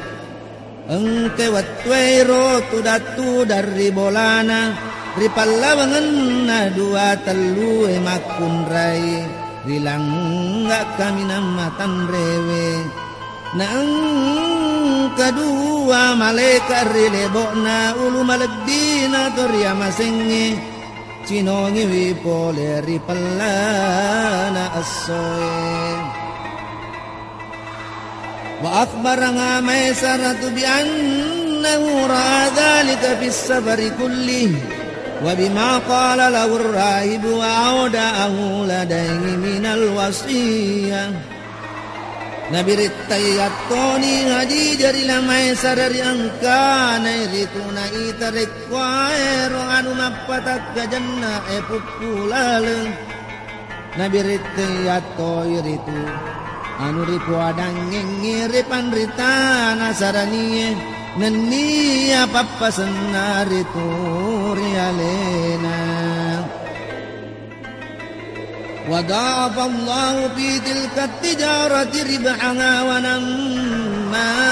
Engkai wettué iro tudang-tudang ri bolana, ri pallawangenna dua tellue makkunrai, ri langga kaminang matanrewe. Naengka dua malaeka ri lebo'na ulu malebbina to riamasengnge, cinongiwi pole ri pellana essoe. وأخبرها ميسرة بأن أنه رأى ذلك في السفر كله، وبما قال له الراهب وأودعه لديه من الوصية. Nabirittai yattoni Khadijah ri lamae sara ri engkana ritu naita rekkuaero anu mappatakkajanna e puppu laleng. Nabirittai yattoi ritu anu ripoadangngengnge ri panritana saranie nennia pappasenna ritu ri alena. وضاعف الله في تلك التجارة ربحها ونماها.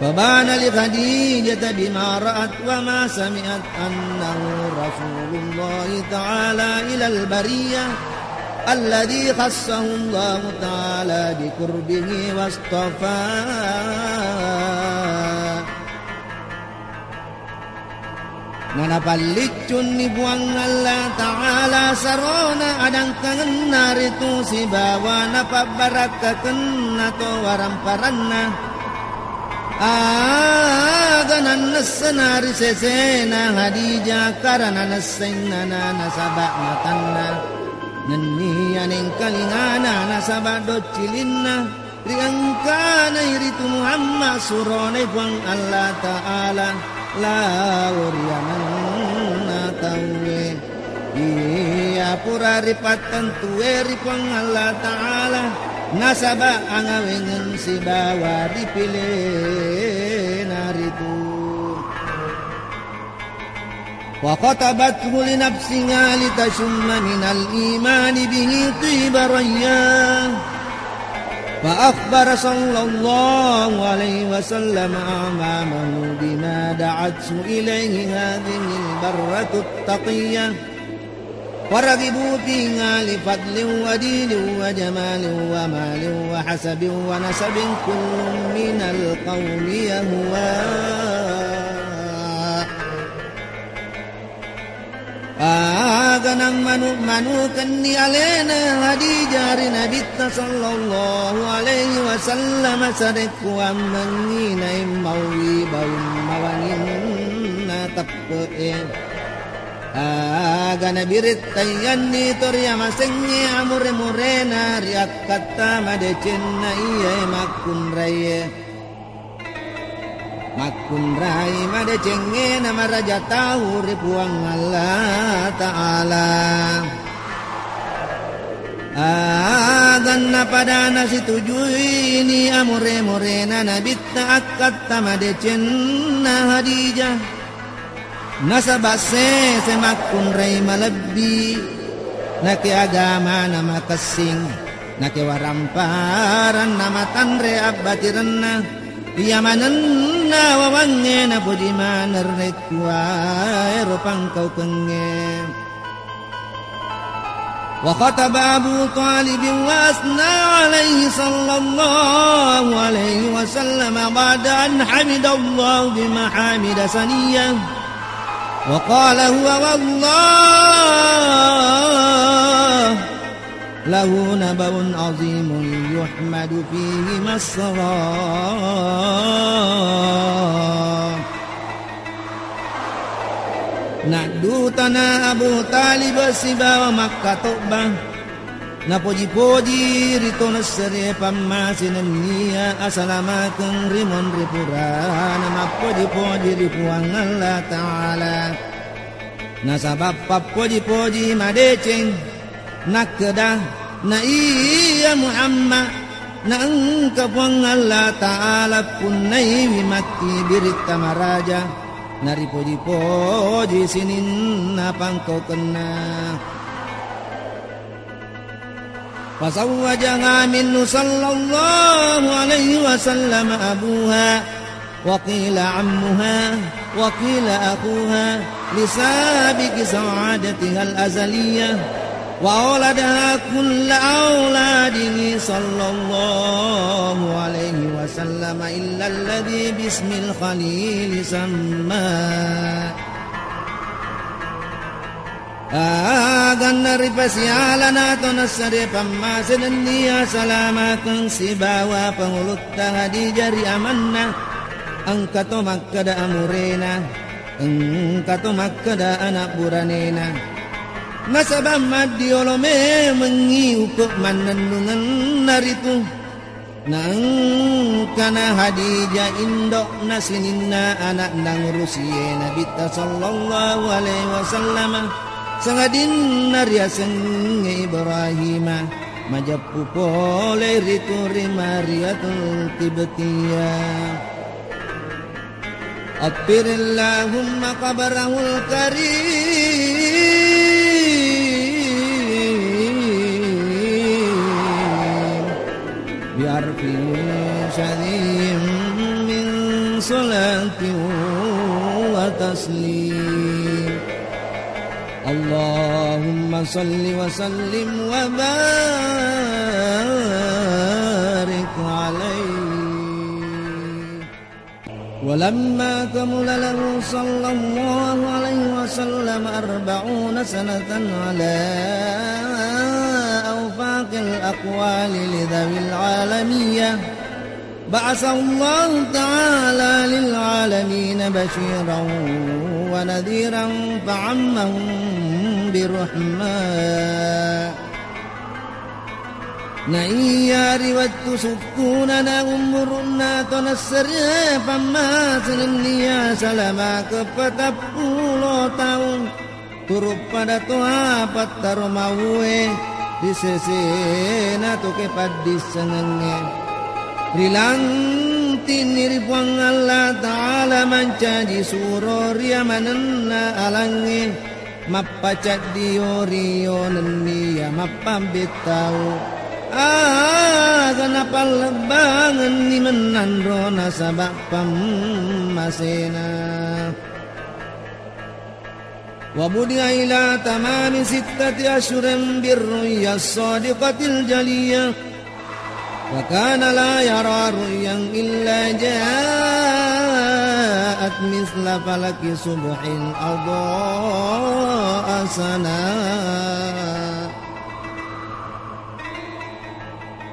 فبان لخديجة بما رأت وما سمعت أنه رسول الله تعالى إلى البرية الذي خصه الله تعالى بقربه واصطفاه. Nanapalliccunni Puang Allah Ta'ala sarona adangkangenna ritu sibawa napabbarakkakenna to waramparanna. Aga nannessena ri sesena Khadijah karana nessennana nasaba matanna. Nennia nengkalingana nasaba doccilinna. Ri engkanai ritu Muhammad suronai Puang Allah Ta'ala lao ri ananna tauwe. Iya pura ripattentue ri Puang Allah Ta'ala, nasaba angawengeng sibawa ripilena ritu. وخطبته لنفسها لتشم من الإيمان به طيب ريحه. فأخبر صلى الله عليه وسلم أعمامه بما دعته إليه هذه البرة التقية. فرغبوا فيها لفضل ودين وجمال ومال وحسب ونسب كل من القوم يهواه. Aga nammanu-manukenni alena Khadijah ri Nabitta sallallahu alaihi wasallam sarekkuammengngi naemmauwi baung mawanginna teppe'e. Aga nabirittai yanni to ri amasengnge amure-murena ri akkatta madecenna iyae makkunraie. Makkunrai madecengnge namaraja tau ri Puang Allah Ta'ala. Aganna pada nasitujuini amure-murena Nabitta akkatta madecenna Khadijah. Nasaba sese makkunrai malebbi, nake agamana makessing, nake waramparanna matanre abbatirenna, iya manenna wawangnge napoji maneng rekkuaero pangkaukengnge. وخطب أبو طالب وأثنى عليه صلى الله عليه وسلم بعد أن حمد الله بمحامد ثنية، وقال: هو والله له نبأ عظيم يحمد فيه ما اصطفاه. Naddutana Abu Talib sibawa makkatobba, napoji-poji ri tonessere pammase nennia asalamakeng ri monri purana mappoji-poji ri Puang Allah Ta'ala. Nasaba pappoji-poji madeceng. Nakkeda, na iya Muhammad, na engka Puang Allah Ta'ala punnaiwi matti biritta maraja, naripoji-poji sininna pangkaukenna. فزوجها منه صلى الله عليه وسلم أبوها وقيل عمها وقيل أخوها لسابق سعادتها الأزلية، وأولدها كل أولاده صلى الله عليه وسلم إلا الذي باسم الخليل سماه. Aganna ripasialana to nassare pammase nennia salamakeng sibawa pangulutta Khadijah ri amanna. Engka to makkeda amurena, engka to makkeda ana' buranena. Nasaba maddiolo memengngi upe' mannennungenna ritu. Naengkana Khadijah indo'na sininna ana'na ngurusie Nabitta sallallahu alaihi wasallam, sangadinna riasengnge Ibrahima, majeppu pole ritu ri Mariatul Qibtiyah. عطر اللهم قبره الكريم بعرف شذي من صلاة وتسليم. اللهم صل وسلم وبارك عليه. ولما كمل له صلى الله عليه وسلم أربعون سنة على أوفق الأقوال لذوي العالمية، بعثه الله تعالى للعالمين بشيرا ونذيرا فعمهم برحمة. Naiya ri wettu sukkunana umuru'na to nassare pammase nennia salamake patappulo taung, turu pada toha pattaro mauwe ri sesena to kepaddissengengnge. Rilanti'ni ri Puang Allah Ta'ala mancaji suro ri amanenna alangnge. Mappacaddio rio nenniya mappambettau. Aga napallebbangenni mennanro nasaba pammasena. وبدأ إلى تمام ستة أشهر بالرؤيا الصادقة الجلية. وكان لا يرى رؤيا إلا جاءت مثل فلق صبح أضاء سناه.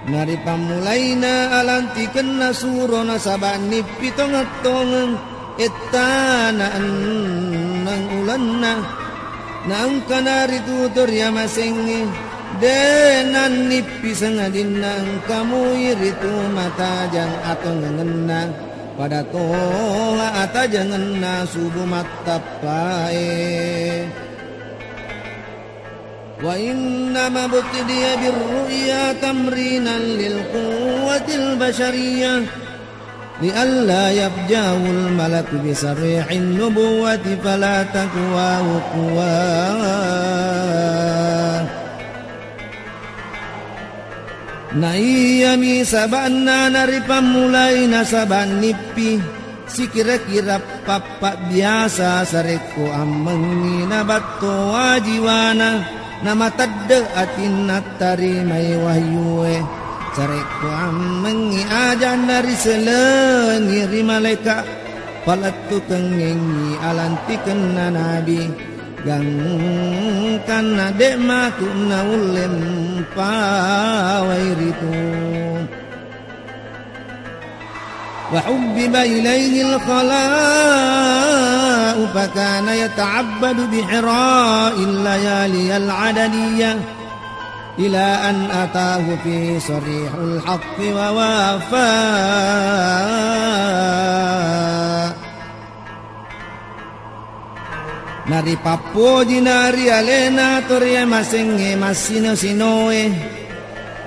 Naripammulaina alantikenna suro nasaba nippi tongeng-tongeng ettana enneng ulenna. Naengkana ritu to riamasengnge, de nannippi sangadinna engkamui ritu matajang atongengenna, pada toha atajangenna subu mattappae. وإنما ابتدئ بالرؤيا تمرينا للقوة البشرية لئلا يفجأه الملك بصريح النبوة فلا تقواه قواه. Naiyami saba'na naripammulai nasaba nippi sikira-kira pappabbiasa sarekko ammengngi nabattowa jiwana, namatedde atinna tarimai wahyue. Sarekko ammengngi ajanna riselengi ri malaeka, palettukengngengngi alantikenna nabi, gangkanna de matu naulle mpawai ritu. وحبب إليه الخلاء فكان يتعبد بحراء الليالي العددية إلى أن أتاه فيه صريح الحق ووافى. Naripappojina ri alena to riamasengnge massino-sinoe.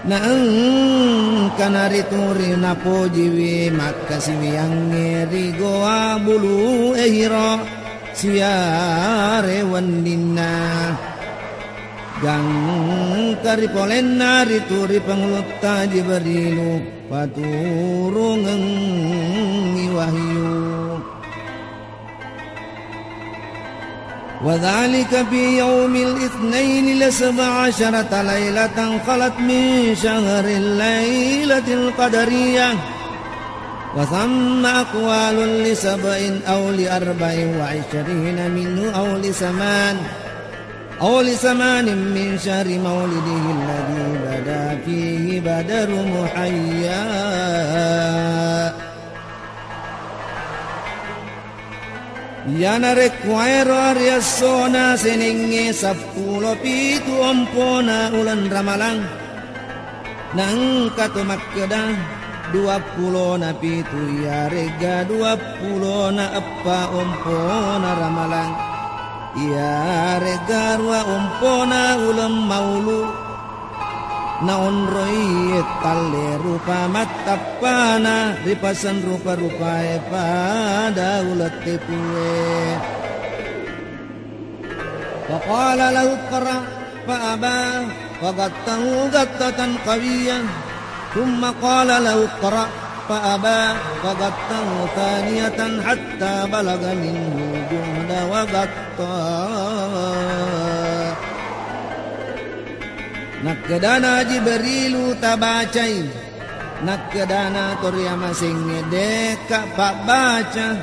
Naengkana ritu ri napojiwi makkasiwiyangnge ri Goa Bulu'e Hira siare wenninna. Gangka ripolenna ritu ri Pangulutta Jibrilu paturungengngi wahyu. وذلك في يوم الاثنين لسبع عشرة ليلة خلت من شهر الليلة القدرية، وثم أقوال لسبع أو لأربع وعشرين منه أو لثمان. أو لثمان من شهر مولده الذي بدا فيه بدر محيا. Iyanarekko aero ari essona senengnge seppulo pitu ompona uleng Ramalang, naengka to makkeda duappulona pitu, iyaregga duappulona eppa ompona Ramalang, iyaregga rua ompona uleng Maulu. Naonroi talle rupa mattappana ripaseng rupa-rupae pada uleng tepue. فقال له اقرأ فأبى فغطه غطة قوية، ثم قال له اقرأ فأبى فغطه ثانية حتى بلغ منه الجهد وغطى. Nakkedana Jibrilu, tabacai. Nakkedana to riamasengnge, de'ka pabbaca.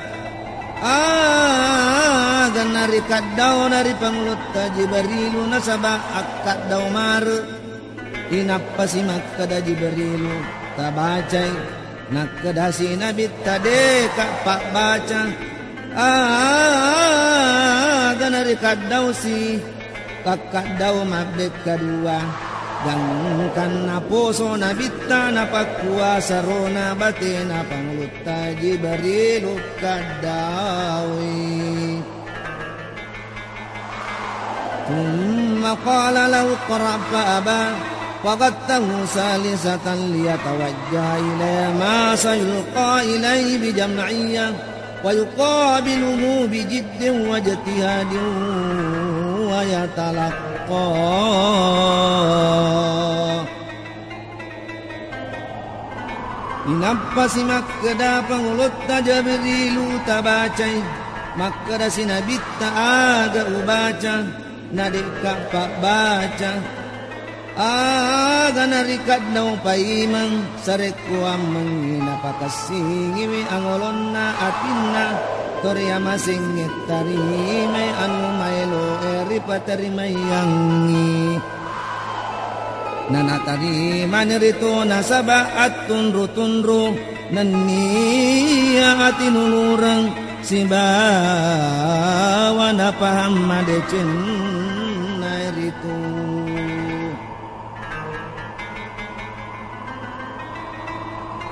Aga narikaddaona ri Pangulutta Jibrilu nasaba akkaddao mare. Inappasi makkeda Jibrilu, tabacai. Nakkedasi Nabitta, de'ka pabbaca. Aga narikaddaosi. Pakkaddao mabbekka dua, gangkanna poso Nabitta napakkuasa rona batena Pangulutta Jibrilu kaddaoi. ثم قال له اقرأ فأبى فغطه ثالثة ليتوجه إلى ما سيلقى إليه بجمعية ويقابله بجد واجتهاد ويتلقى. Inappasi makkeda Pangulutta Jibrilu, tabacai. Makkedasi Nabitta, aga ubaca? Nade'ka pabbaca. Aga narikaddao paimeng, sarekkuammengngi napakessingiwi angolonna atinna, to riamasengnge tarimai anu maeloe ripatarimaiangngi. Nanatarimani ritu nasaba attunru-tunru nenniya atinulureng sibawa napahang madecenna ritu.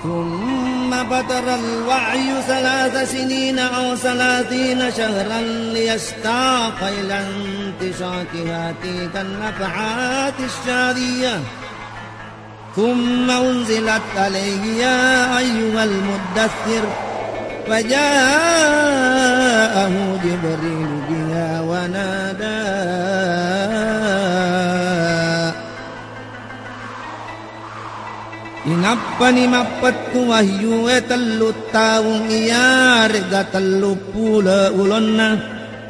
ثم فتر الوحي ثلاث سنين أو ثلاثين شهرا ليشتاق إلى انتشاقها تلك النفحات الشاذية. ثم أنزلت عليه يا أيها المدثر فجاءه جبريل بها ونادى. Inappani mappettu wahyue tellu taung iyaregga telluppulo ulonna.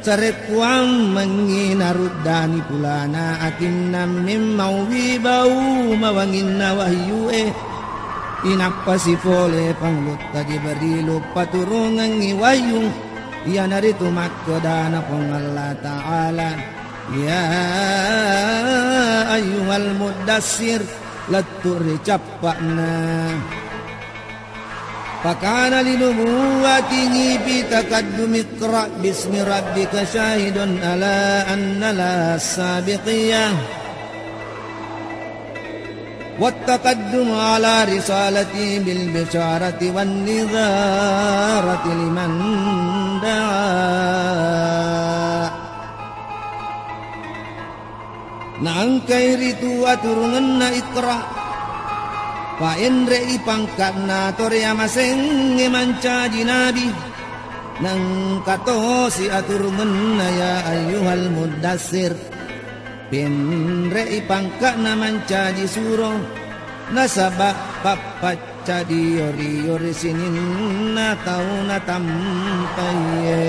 Sarekkuammengngi naruddani pulana atinna memmauwi bau mawanginna wahyue. Inappasi pole Pangulutta Jibrilu paturungengngi wahyu, iyanaritu makkedana Puang Allah Ta'ala, "Ya ayyuhal muddassir," lettu ri cappa'na. فكان لنبوته في تقدم اقرأ باسم ربك شاهد على أن لها السابقية، والتقدم على رسالته بالبشارة والنذارة لمن دعا. Naengkai ritu aturungenna Iqra. Paenre'i pangka'na to riamasengnge mancaji nabi. Naengka tosi aturungenna ya ayyuhal muddassir. Penre'i pangka'na mancaji suro. Nasaba pappac- Cadi yori-yori sininna tau natampaiye.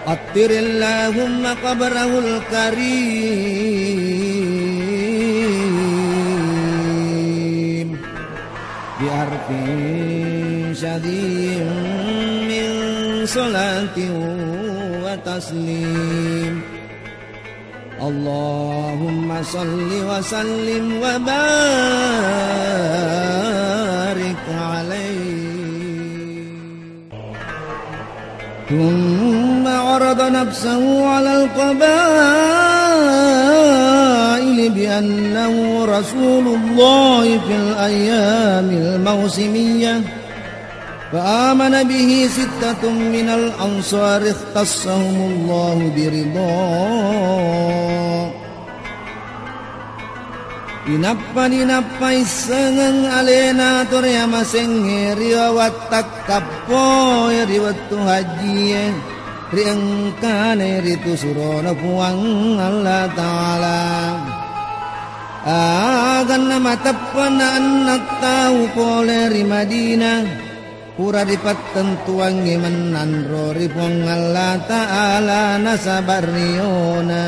عطر اللهم قبره الكريم بعرف شذي من صلاة وتسليم. تسليم. اللهم صل وسلم وبارك عليه. ثم عرض نفسه على القبائل بأنه رسول الله في الأيام الموسمية، فآمن به ستة من الأنصار اختصهم الله برضاه. Inappa-, inappa issengeng alena to riamasengnge ri wawatta kappoe ri wettu hajjie, ri engkana ritu surona Puang Allah Ta'ala. Aganna mateppe'na enneng tau pole ri Madinah, pura ripattentuangngi mennanro ri Puang Allah Ta'ala nasaba riona.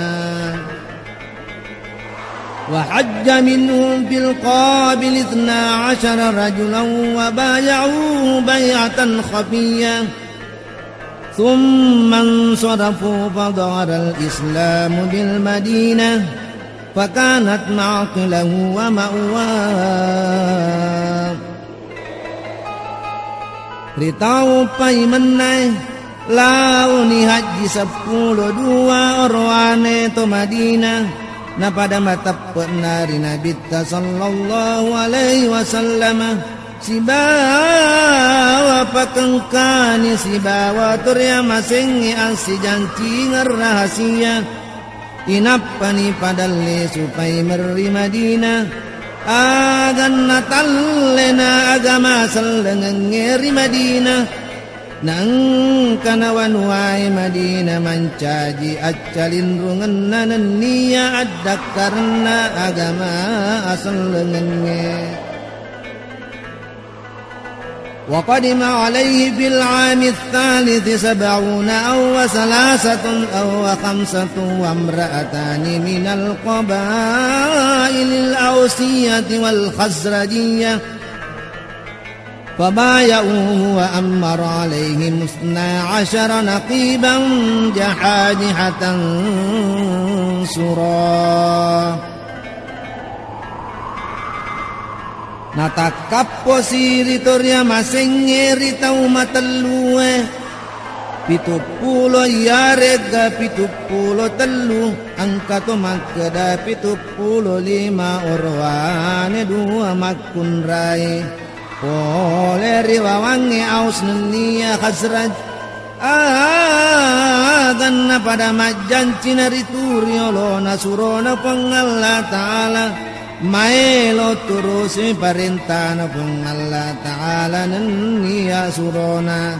وحج منهم في القابل اثنا عشر رجلا وبايعوه بيعة خفية ثم انصرفوا فظهر الإسلام بالمدينة فكانت معقله ومأواه. Ri tau paimennae, laoni hajji seppulo dua orowane to Madinah, napada mateppe'na ri Nabitta sallallahu alaihi wasallam, sibawa pakengkani sibawa to riamasengnge assijancingeng rahasia. Inappani padalle supai merri Madinah, aganna tallena agama sellengengnge ri Madinah. Naengkana wanuwae Madinah mancaji accalinrungenna nenniya addakkarenna agama asellengengnge. وقدم عليه في العام الثالث سبعون أو ثلاثة أو خمسة وامرأتان من القبائل الأوسية والخزرجية فبايعوه وأمر عليهم اثنا عشر نقيبا جحاجحة سرا. Natakkapposi ri to riamasengnge ri tau matellue, pituppulo iyarega pituppulo tellu, engka to makkeda pituppulo lima orowane dua makkunrai. Pole ri wawangnge Aus nenniya Khazraj, aganna pada majjanci naritu riolona surona Puang Allah Ta'ala, maelo turusi parentana Puang Allah Ta'ala nenniya surona.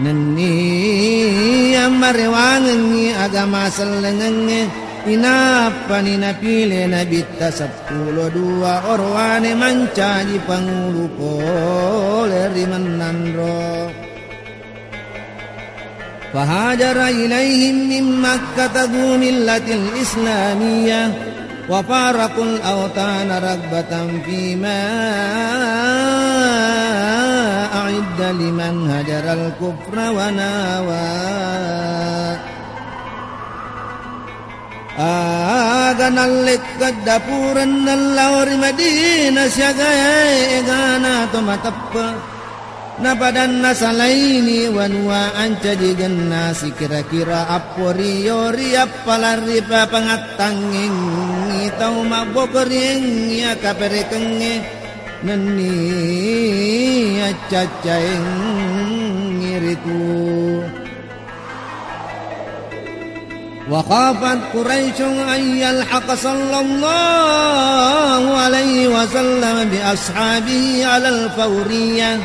Nenniya marewangengngi agama sellengengnge, inappani napile Nabitta seppulo dua orowane mancaji pangulu pole ri mennanro. فهاجر إليهم من مكة ذو ملة إسلامية وفارقوا الأوطان رغبة فيما أعد لمن هجر الكفر وناوى. Aga nallekka dapurenna lao ri Madinah siagae egana to mateppe. Napadanna salaini wanua ancajigenna sikira-kira apporio ri appalarri papangattangengngi tau mabbokoriengngi akaperekengnge nenni accaccaengngi ritu. وخافت قريش أن يلحق صلى الله عليه وسلم بأصحابه على الفورية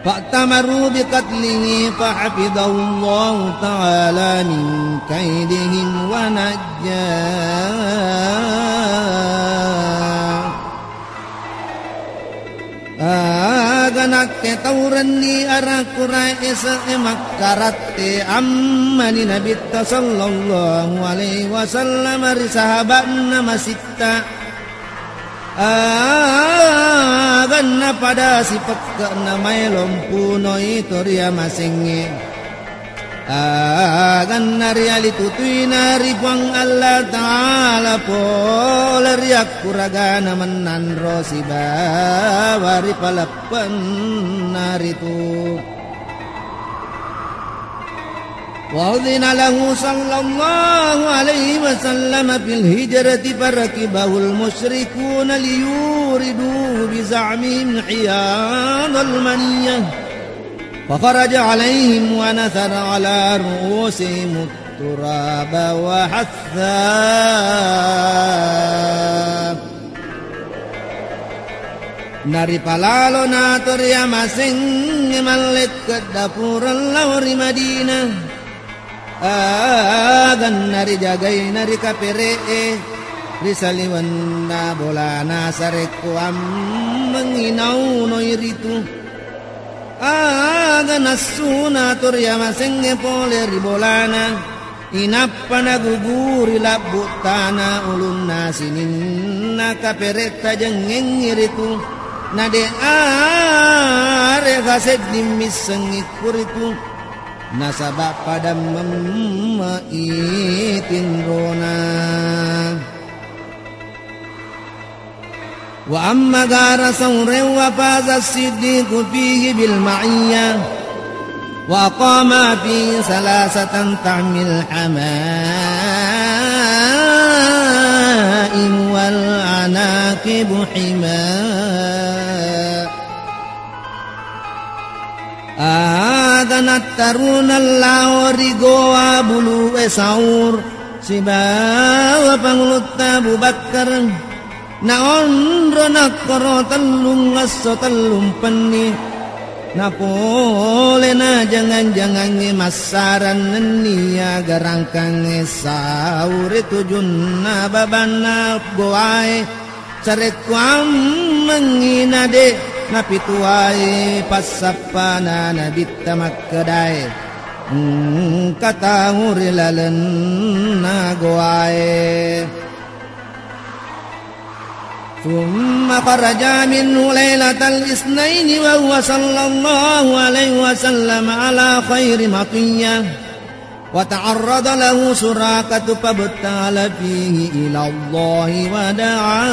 فأتمروا بقتله فحفظه الله تعالى من كيدهم ونجاه. Aga nakke taurenni arakku rae ese'e makkaratte ammani Nabitta sallallahu alaihi wasallam ri sahaba'na masitta. Aganna pada sipekke'na maelo mpunoi to riamasengnge. Aganna rialitutui na ri Puang Allah Ta'ala pole ri akkuragana mennanro sibawa ri paleppenna ritu. وأذن له صلى الله عليه وسلم في الهجرة فركبه المشركون ليوردوه بزعمهم حياض المنية، فخرج عليهم ونثر على رؤوسهم التراب وحثا. Naripalalo nato riamasengnge mallekke dapureng lao ri Madinah. Aganna rijagaina ri kapere'e, ri saliwenna bolana sarekkuammengngi naunoi ritu. Aga nassuna to riamasengnge pole ri bolana, inappa naguguri labbu tana ulunna sininna kaperetta jengngengngi ritu, na de' arega sedding missengngi kuritu, nasaba pada memme'i tinrona. وأما غار ثور وفاز الصديق فيه بالمعية، وأقام فيه ثلاثة تحمي الحمائم والعناكب حمى. Aga nattaruna lao ri Gowa Bulu'e Saur sibawa Pangulutta Abu Bakkar, naonro nakkoro tellung esso tellung penni, napole na jangang-jangangnge massarang nennia garangkangnge saure tujunna babanna Gowae. Sarekkuammengngi na de' napituai passappana Nabitta makkedae, engka tau ri lalenna Gowae. ثم خرج منه ليلة الاثنين وهو صلى الله عليه وسلم على خير مطية. وتعرض له سراقة فابتهل فيه إلى الله ودعا.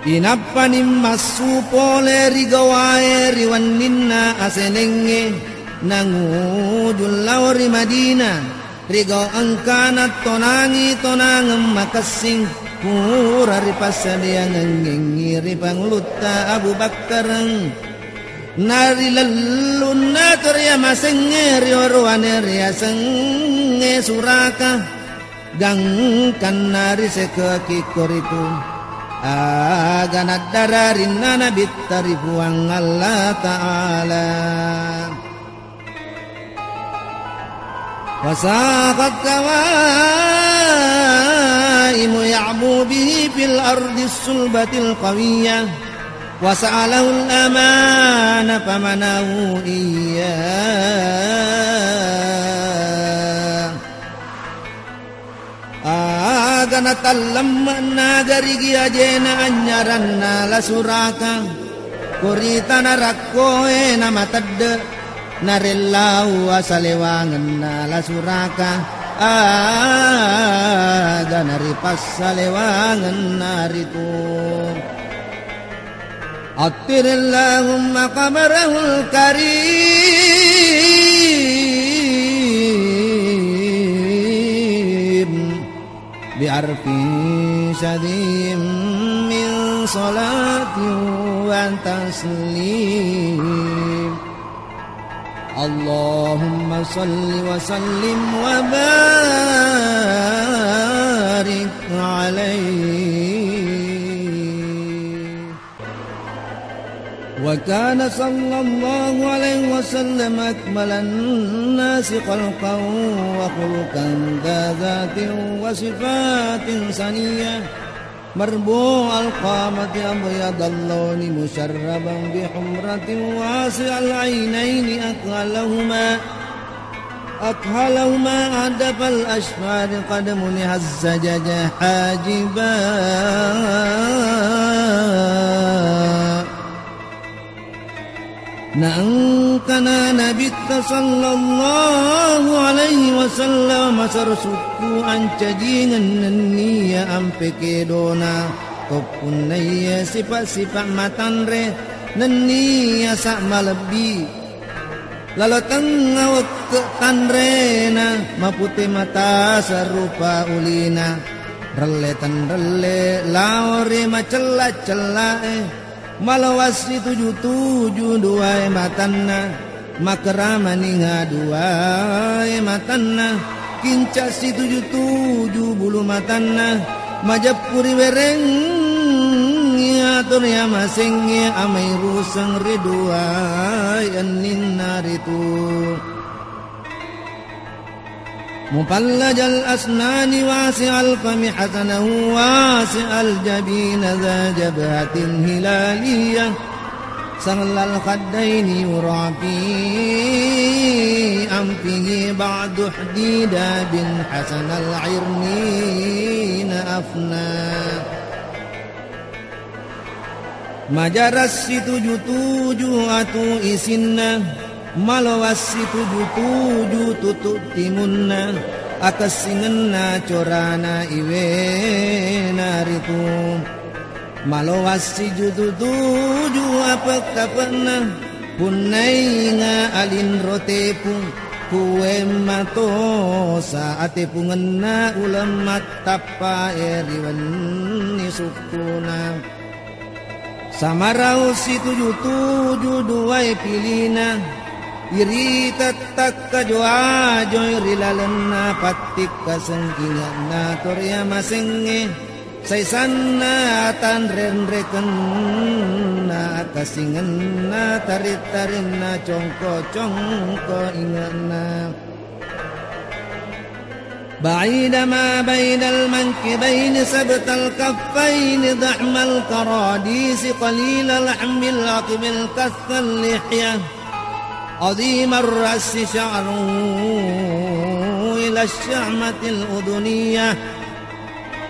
Inappani massu pole ri Gowae ri wenninna asenengnge, nanguju lao ri Madinah. Ri gau engkana tonangi tonangeng makessing, pura ripassadeangengngi ri Pangulutta Abu Bakkareng. Narilellunna to riamasengnge riorowane riasengnge Suraka, gangkanna risekeki koritu. Aga naddararinna Nabitta ri Puang Allah Ta'ala. وساقت قوائم يعبو به في الأرض الصلبة القوية، وسأله الأمان فمنعه إياه. Aga natallemme'na garigi ajena anyaranna La Suraka, korita narakkoe namatedde, narellau asalewangenna La Suraka, aga naripassalewangenna ritu. عطر اللهم قبره الكريم بعرف شذي من صلاة وتسليم. اللهم صل وسلم وبارك عليه. وكان صلى الله عليه وسلم أكمل الناس خلقا وخلقا ذا ذات وصفات سنية، مربوع القامة أبيض اللون مشربا بحمرة واسع العينين أكحلهما أكحلهما أهدب الأشفار قد منح الزجاج حاجبا. Naengkana Nabitta sallallahu alaihi wasallam masero sukku ancajingeng nenniya ampe kedona, toppunnaiya sipa-sipa matanre nenniya sa malebbi. Lalo tengnga wekke tanrena, mapute mata sarupa ulina, relle tenrelle lao ri macella-cellae. Malowa situju-tuju duwae matanna, makkeda maninga duwae matanna, kinca situju-tuju bulu matanna, majeppu ri werengngi atur yamasengnge amai ruseng ri duwae enninna ritu. مفلج الأسنان واسع الفم حسنه واسع الجبين ذا جبهة هلالية سهل الخدين يرى في أنفه بعض احتداب حسن العرنين أفنى. Majarang situju-tuju atu isinna, malowa situju-tuju tutu timunna, akessingenna corana iwena ritu. Malowa situju-tuju apek-apekna, punnainga alinro tepung, kuwe matosa atepungenna uleng mattappae ri wenni sukkuna. Samarau situju-tuju duwae pilina, irita takkajo-ajoi ri lalenna pattikka sengkinge'na toria masengnge, saisanna tanrenrekenna akasingenna tarit-tarinna congko-congko inge'na. بعيد ما بين المنكبين سبط الكفين ضحم الكراديس قليل لحم العظم الكث اللحية عظيم الرأس شعره إلى الشحمة الأذنية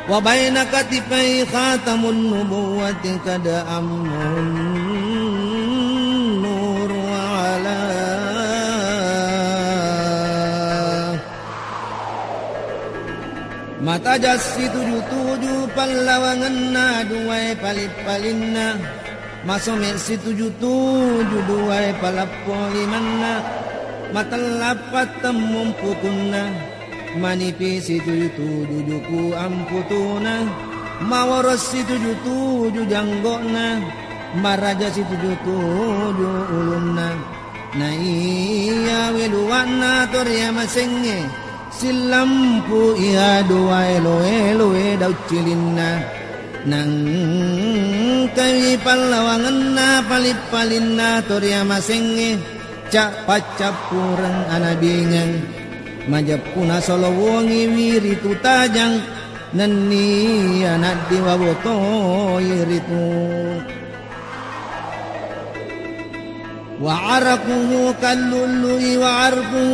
وبين كتفيه خاتم النبوة قد أمه النور وعلاه. Mataja situju-tuju pallawangenna duwae pali-palinna, masome situju-tuju duwae paleppo limanna, matella pattemmung pukunna, manipi situju-tuju juku amputuna, maworo situju-tuju janggo'na, maraja situju-tuju ulunna. Naiya weluwa'na toria masengnge, sillampu iya duwae loe-loe dauccilinna. Nangkai pallawangenna pali-palinna toria masengnge, ca-, paccappureng anabingeng. Majeppuna solo wongi wiritu tajang, nenniya naddiwa botoi ritu. وعرقه كاللؤلؤ وعرفه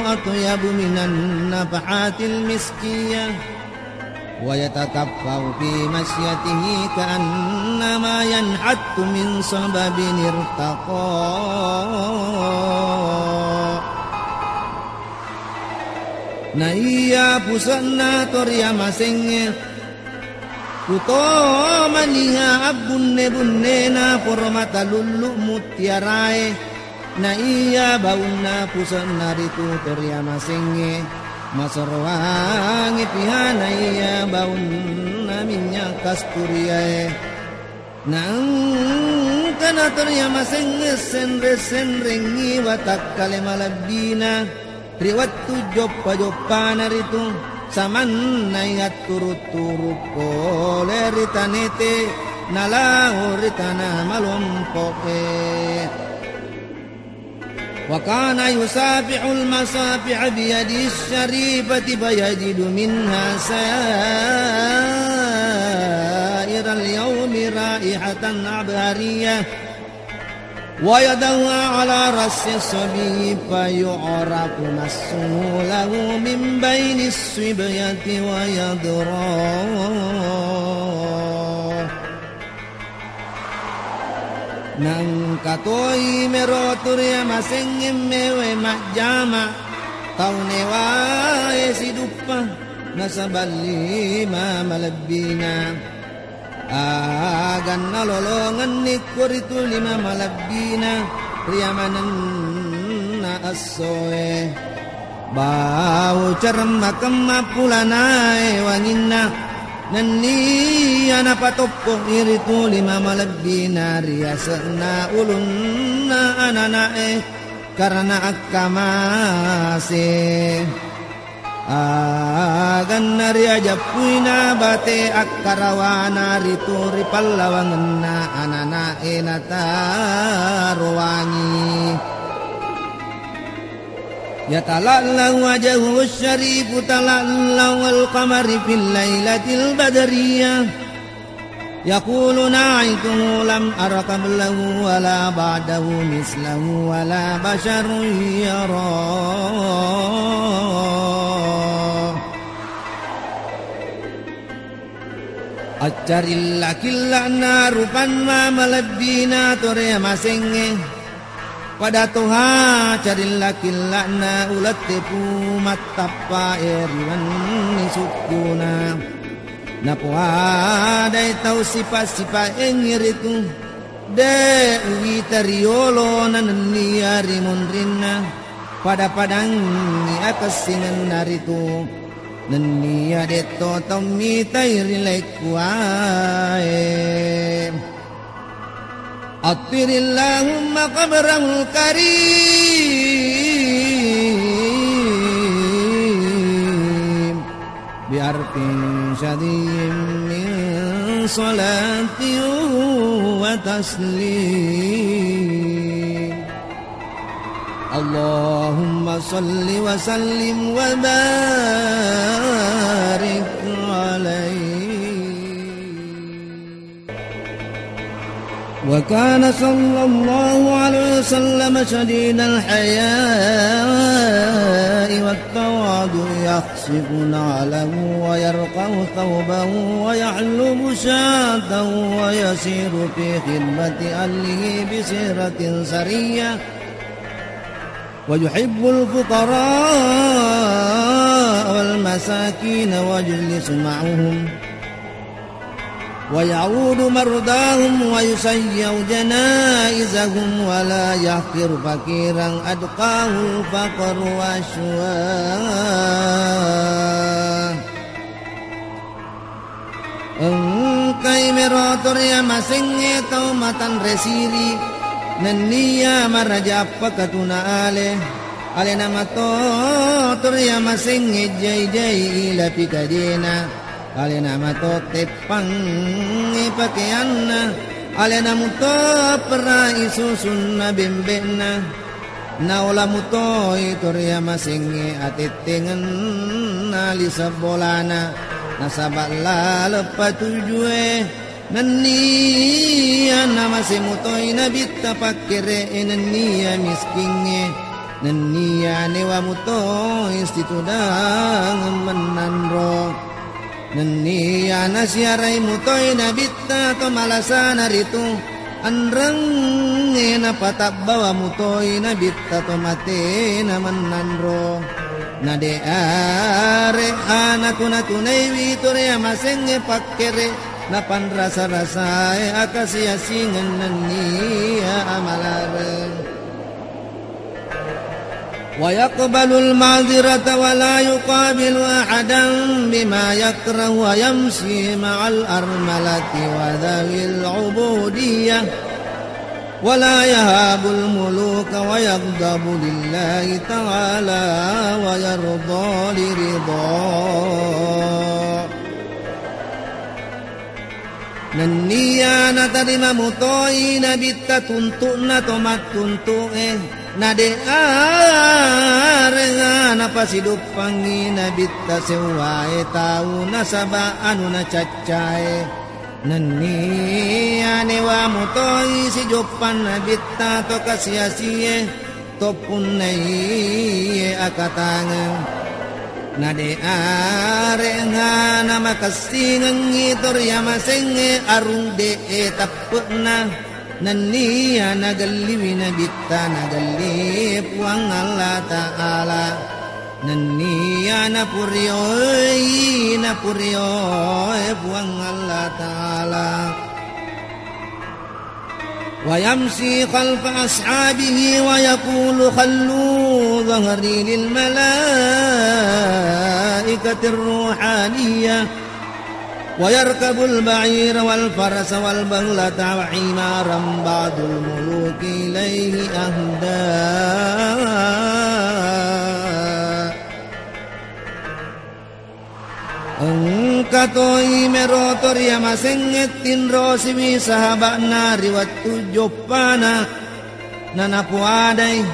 أطيب من النفحات المسكية ويتكفأ في مشيته كأنما ينحط من سبب ارتقى. Naiya puse'na toria masengnge, utomaniha abbunne-bunnena poro matalullu muttiarae. Naiya baunna puse'na ritu toria masengnge, masorowangi piha naiya baunna minnya kasturiae. Naengkana toria masengnge senre-senrengngi watakkale malebbina ri wettu joppa-joppana ritu, samannai atturu-turu pole ri tanete nalao ri tana malompo'e. وكان يصافح المصافح بيده الشريفة فيجد منها سائر اليوم رائحة عبهرية ويضعها على رأس الصبي فيعرف مسه له من بين الصبية ويضراه. Naengka toi mero tu riamasengnge mewe majjama, tau newae siduppa nasaba lima malebbina. Aganna lolongenni ko ritu lima malebbina riamanenna essoe. Bau ceremmakemma pulanae wanginna, nenniya napatoppo'i ritu lima malebbina riase'na ulunna anana'e karana akkamase. Aganna riajappuina bate akkarawana ritu ripallawangenna anana'e natarowangi. Yatala'lau wajhuhu syarifu tala'lau al qamari fil lailatil badriyah. Yaqulu na'aituhu lam ara qablahu wala ba'dahu mislahu wala basyarun yara. Accarilla-killa'na rupanna malebbina to riamasengnge. Pada toha carilla-killa'na ulette pu mattappae ri wenni sukkuna. Napoadai tau sipa-sipaengngi ritu, de' uwita riyolo na nenniya ri munrinna, pada-padangngi akessingenna ritu, nenniya de'to tau mitai ri laikkuwae. عطر اللهم قبره الكريم بعرف شذي من صلاة وتسليم. اللهم صل وسلم وبارك عليه. وكان صلى الله عليه وسلم شديد الحياء والتواضع، يخصف نعله ويرقع ثوبه ويحلب شاته ويسير في خدمة أهله بسيرة سرية، ويحب الفقراء والمساكين ويجلس معهم، ويعود مرضاهم ويشيع جنائزهم ولا يحقر فقيرا أدقاه الفقر وأشواه. Engkai mero to riamasengnge tau matanre siri, nenniya maraja appakatuna ale, alena mato to riamasengnge jai-jai ila pikadena. Alena mato teppangngi pakeanna, alena muto perai susunna bembe'na. Naola mutoi to riamasengnge atettengenna lise bolana, nasaba laleng patujue. Nenniya namase mutoi nabitta pakkere'e, nenniya miskingnge, nenniya newa mutoi situdangeng mennanro. Nenniya nasiarai mutoi nabitta to malasana ritu, anrengnge napatabbawa mutoi nabitta to matena mennanro. Nade are anatu-natunaiwi to riamasengnge pakkere, napanrasa-rasae akasi-asingeng nenniya amalareng. ويقبل المعذرة ولا يقابل أحدا بما يكره ويمشي مع الأرملة وذوي العبودية ولا يهاب الملوك ويغضب لله تعالى ويرضى لرضاه. Nenniya natarima mutoi nabitta tuntu'na to mattuntu'e, nade arenga napasiduppangngi nabitta sewwae tau nasaba anu nacaccae. Nenniya newa mutoi sijoppanna nabitta to kasi-asie, to punnaiye akatangeng. Nade arenga namakessingengngi to riamasengnge arung de'e tappe'na. Nenniya nagelliwi Nabitta, nagelli Puang Allah Ta'ala. Nenniya napurioi, napurioi Puang Allah Ta'ala. ويمشي خلف أصحابه ويقول: خلوا ظهري للملائكة الروحانية. ويركب البعير والفرس والبغلة وحمارا بعض الملوك إليه أهدى. Engka toi mero to riamasengnge tinrosiwi sahaba'na ri wettu joppana, nanapoadai,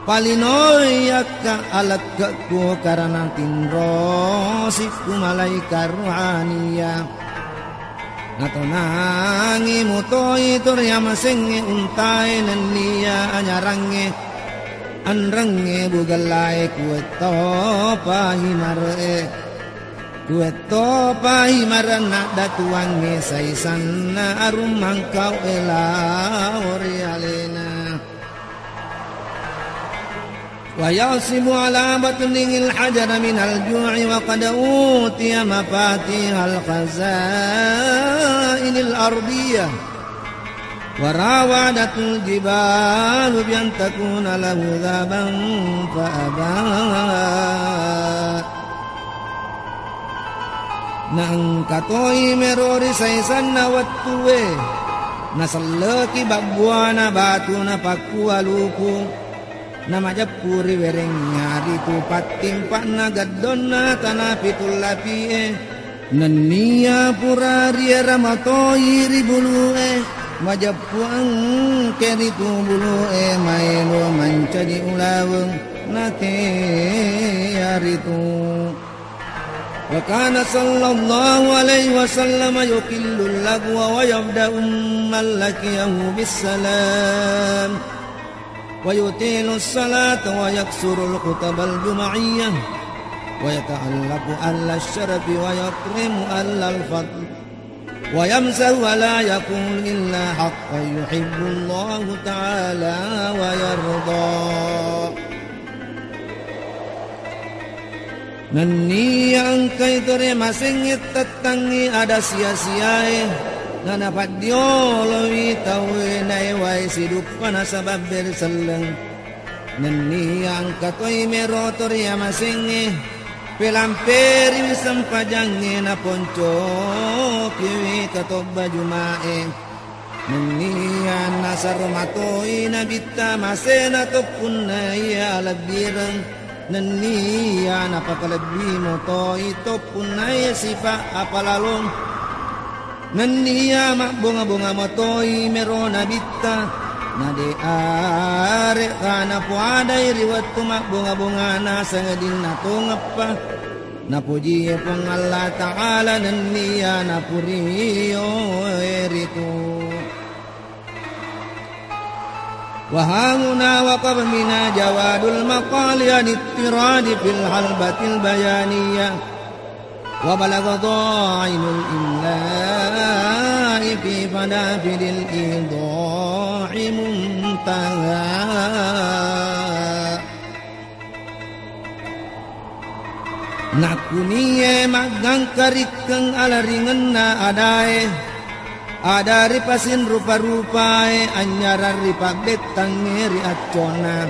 "Palinoi akka alekke'ku karana tinrosikku malaika rohaniya." Natonangi mutoi to riamasengnge untae nenniya anyarangnge, anrengnge bugellae kuettopa himare'e. Kuettopa himarenna datuangnge saisanna arung mangkau'e lao ri alena. ويعصب على بطنه الحجر من الجوع وقد أوتي مفاتيح الخزائن الأرضية وراودته الجبال بأن تكون له ذهبا فأبى. Naengka toi mero ri saisanna wettue, naselleki babbuana batu napakkua luku, namajeppu ri wereng, yaritu pattimpa'na geddonna tana pitu lapie. Nenniya pura riera matoi ri bulue, majeppu engke ritu bulue maelo mancaji ulaweng, nate yaritu. وكان صلى الله عليه وسلم يقل اللغو ويبدأ من لقيه بالسلام ويطيل الصلاة ويكثر الخطب الجمعية ويتعلق أهل الشرف ويكرم أهل الفضل ويمزح ولا يقول إلا حقا يحب الله تعالى ويرضى. Nenniya engkai tore masengnge tettangngi ada sia-siae, nanapaddiolowi tauwe naewai siduppa nasaba beri selleng. Nenniya engka toi mero tore amasengnge, pelamperiwi sempajangnge naponcokiwi katobba Juma'e. Nenniya nasaro matoi Nabitta masena toppunna iya alebbireng. Nenniya napakalebbi motoi toppunna iya sipa apalalong. Nenniya mabbonga-bonga motoi mero Nabitta, nade are'ka napoadai ri wettu mabbonga-bongana sangadinna tongeppa. Napojie Puang Allah Ta'ala nenniya napurioe ritu. وهاهنا وقف بنا جواد المقال عن اضطراد في الحلبة البيانية، وبلغ ضاعن الإملاء في فنافذ الإيضاح منتهى. Nakkunie maggangka rikkeng alaringenna adae, ada ri pasing rupa-rupae, anynyarang ri pabbettangnge ri accona.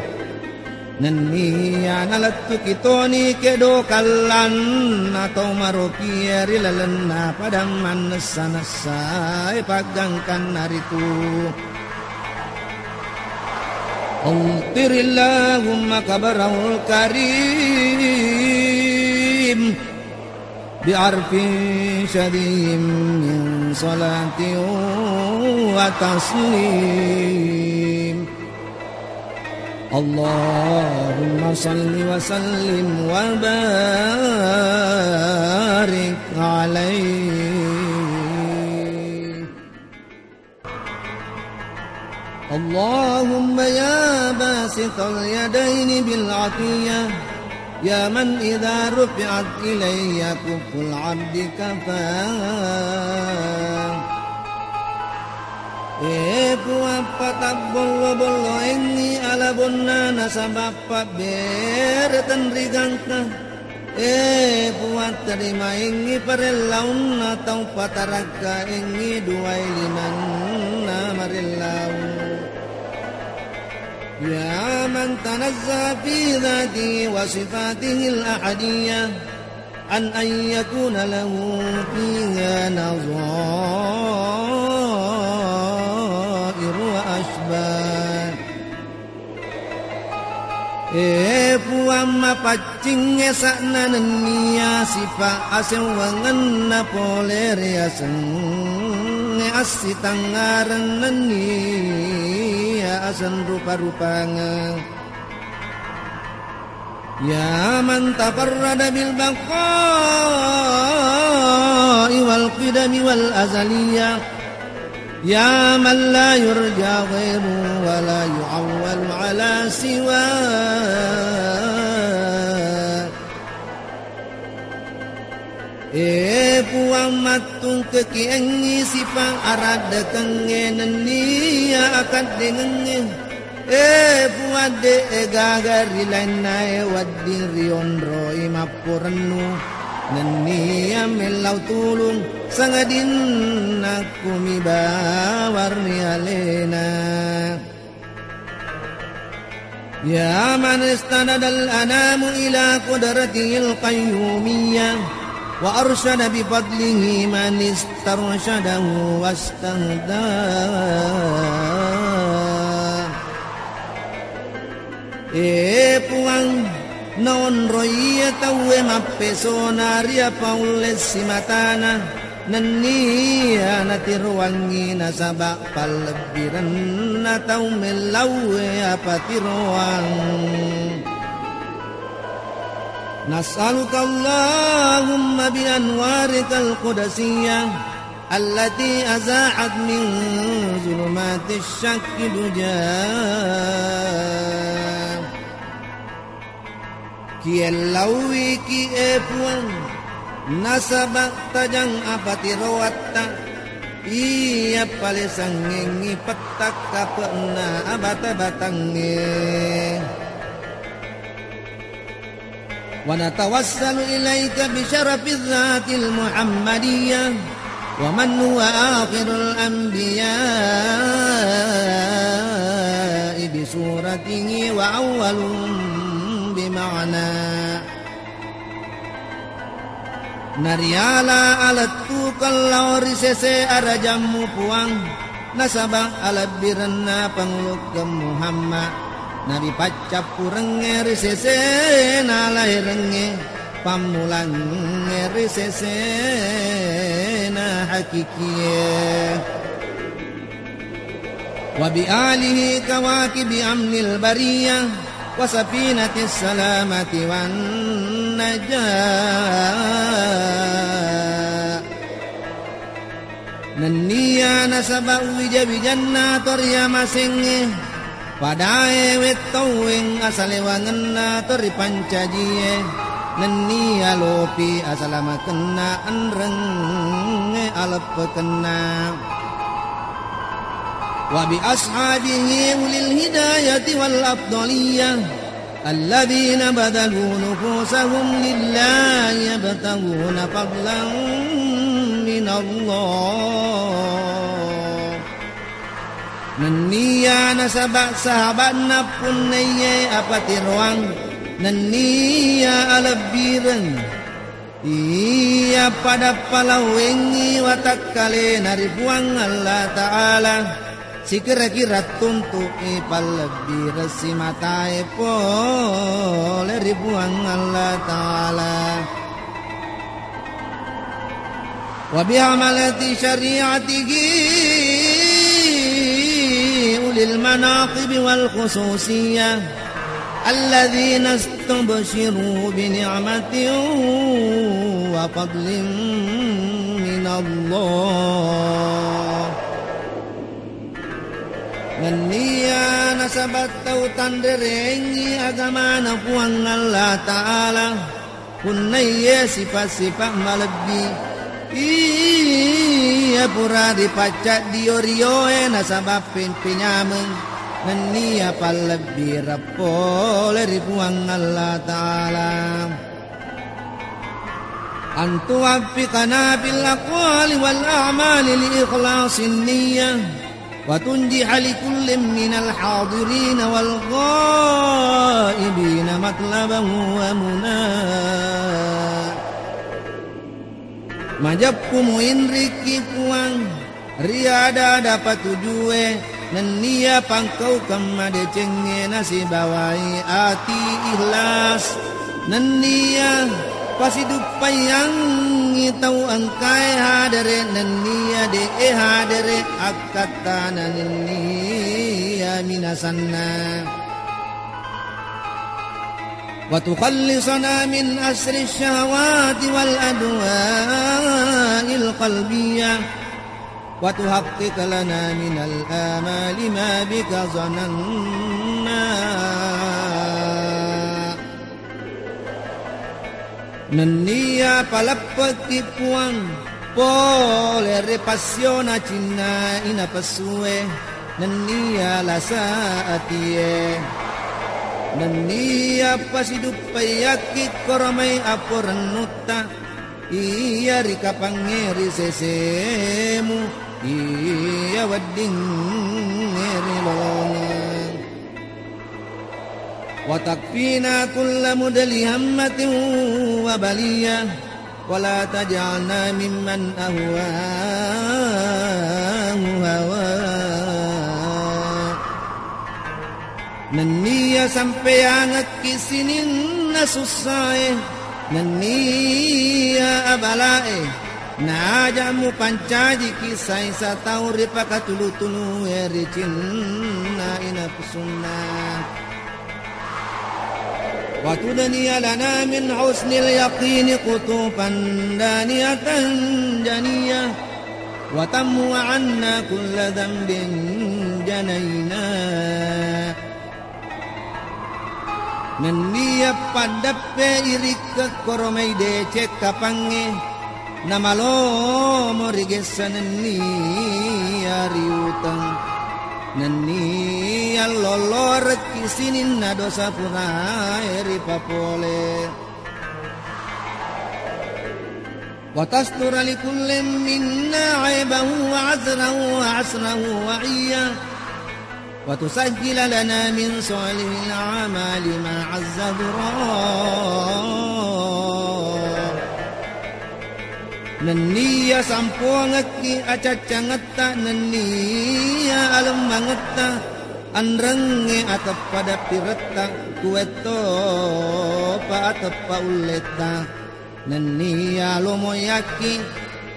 Nenniya nalettuki toni kedo kallanna tau marokie ri lalenna padang mannessa-nessae paggangkanna ritu. أمطر اللهم قبره الكريم بعرف شذي من صلاة وتسليم. اللهم صل وسلم وبارك عليه. اللهم يا باسط اليدين بالعطية، يا من إذا رفعت إليه كف العبد كفاه. Tabbollo-bolloengngi alabonna nasaba pabbere tenrigangka. E Puang, terimaengngi parellaunna tau patarakkaengngi duai linanna marellau. Ya man tanazzaha fi dzatihi wa sifatihil ahadiyah an an yakuna lahu fiha nadhair wa asbah. E Puang, mapaccingnge sa'na nenniya sipa asewwangenna pole ri asengnge assitangngareng nenniya aseng rupa-rupangeng. Ya man tafarrada bil baqa'i wal qidami wal azaliyah. Ya man la yurja ghairu wa la yu'awwalu ala siwa. E Puang, mattungkeki engngi sipa araddekengnge nenniya akaddengengnge. E Puang, de'e gaga ri lainnae wedding rionroi mappurennu nenniya mellau tulung sangadinna kumi bawang ri alena. Ya man istanadal anamu ila qudratihil qayyumiyyah wa arsyada bi fadlihi man istarsyadahu wastahda. E Puang, naonroi iya tauwe mappesona ri apa ullessi matana, nenniya natiroangngi nasaba pallebbirenna tau mellauwe apatiroang. Nas'aluka Allahumma bi anwarikal qudsiyah allati aza'at min zulumatis syakki duja. Kiellauiki, e Puang, nasaba tajang apatiroatta iya palesangngengngi pettakkape'na abata-batangnge. Wa natawassalu ilaika bi syarafiz zatil Muhammadiyah wa man huwa akhirul anbiya'i bi suratihi wa awwaluhum bi ma'na. Nariala alettukeng lao ri sese arajammu Puang, nasaba alebbirenna pangulukkeng Muhammad, naripaccappureng ri sesena laerengnge, pammulangnge ri sesena hakikie. Wa bi alihi kawakibi amnil bariyah wa safinatis salamati wan najah. Nenniya nasaba uwija-wijanna to riamasengnge, padae wettoweng asalewangenna to ripancajie, nenniya lopi asalamakenna enrengnge aleppekenna. Wa bi ashabihi ulil hidayati wal afdaliyah. Alladzina badzalu nufusahum lillahi yabtaghuna fadlan minallah. Nenniya nasaba sahabatna punnaiye apatiroang, nenniya alebbireng iya pada palawengngi watakkalena ri Puang Allah Ta'ala. Sikira-kira tuntu'i pallebbi ressi matae pole ri Puang Allah Ta'ala. Wa bihamalati syari'atihi ulil manaqib wal khususiyah alladzina istabsyiru bi ni'matin wa fadlin minallah. Nenniya nasaba tau tanrerengngi agamana Puang Allah Ta'ala, punnaiye sipa-sipa malebbi iya pura ripaccaddio-rioe nasaba pempe nyameng, nennia pallebbi pole ri Puang Allah Ta'ala. An tuwaffiqana fil aqwali wal a'mali li ikhlasin niyyah, wa tunjiha li kullin minal hadirina wal ghaibina matlabahu wa muna. Majeppu muinrikki Puang ri ada-ada patujue, nennia pangkaukeng madecengnge nasibawai ati ikhlas, nennia pasiduppaiyangngi tau engkae hadere, nennia de'e hadere akkattana nennia minasanna. وتخلصنا من أسر الشهوات والأدواء القلبية، وتحقق لنا من الآمال ما بك ظننا. Nennia paleppekki Puang pole ri passiona cinna inapessue, nennia lasa atie, nennia pasiduppaiyakki koromai aporennutta iya ri kapangnge ri sesemu, iya weddingnge ri lolongeng. وتكفينا كل مدل همة وبلية، ولا تجعلنا ممن أهواه هواه. Nennia sampeyangekki sininna sussae, nennia abalae, naaja mupancajiki saisa tau ripakatulu-tulue ri cinna inapessunna. وتدني لنا من حسن اليقين قطوفا دانية جنية، وتمحو عنا كل ذنب جنينا. Nennia paddeppe irikka koromai deceng kapangnge, namalomo rigessa nennia riuteng, nennia lolorekki sininna dosa purae ripapole. وتستر لكل منا عيبه وعذره وعسره وعيه، وتسهل لنا من صالح الأعمال ما عز ذراه. Nennia sampongekki acaccangetta, nennia alemmangetta, anrengnge ateppa dappiretta, kuwettopa ateppa ulletta. Nennia lomoyakki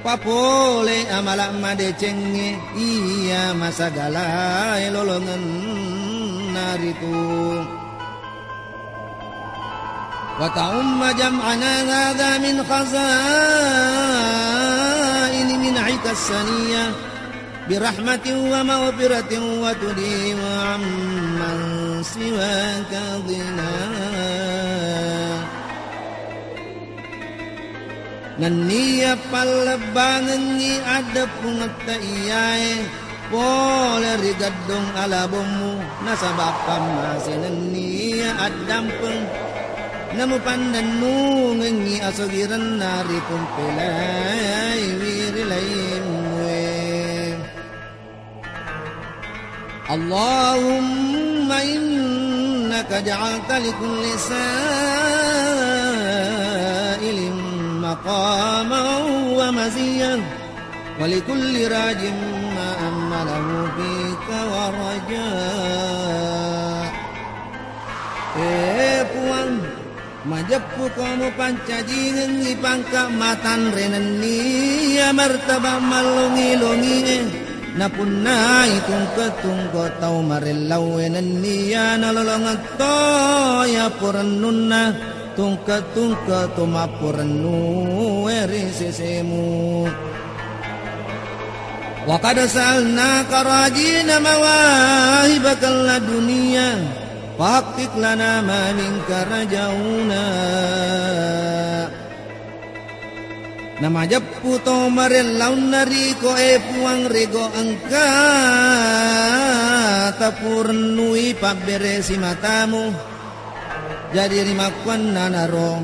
papole amala madecengnge iya masagalae lolongenna ritu. وتعم جمعنا هذا من خزائن منحك السنية برحمة ومغفرة وتديم عمن سواك غنى. Nennia pallebbangengngi addeppungetta iyae pole ri geddong alabommu, nasaba pammase nennia addampeng, namupannennungengngi asogirenna ritumpelaiwi ri laimmue. اللهم إنك جعلت لكل سائل مقاما ومزية، ولكل راج ما أمله فيك ورجا. Eh, Puang, majeppuko mupancajingengngi pangka matanre nenniya martaba mallongi-longie, napunnai tungke-tungke tau marellauwe nenniya nalolongeng toya porennunna tungke-tungke to mapporennuwe ri sesemu. وقد سألناك راجين مواهبك اللدنية فحقق لنا ما منك رجونا. Namajeppu to marellaunna riko, e Puang, rego engka tapurennui pabbere simatamu. Jadi rimakkuannanaro,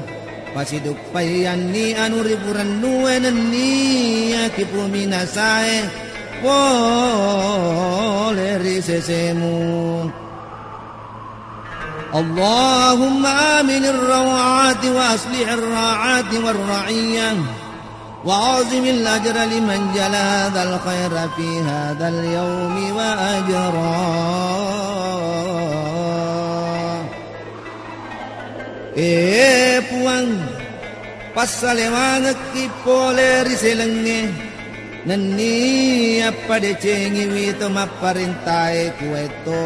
pasiduppaianni anu ripurennue nenniya kipuminasae pole ri sesemu. اللهم آمن الروعات وأصلح الراعات والرعية، وأعظم الأجر لمن جلى هذا الخير في هذا اليوم وأجرا. E Puang, passalewangekki pole ri selengnge, nenniya padecengiwi to mapparentae kuwaetto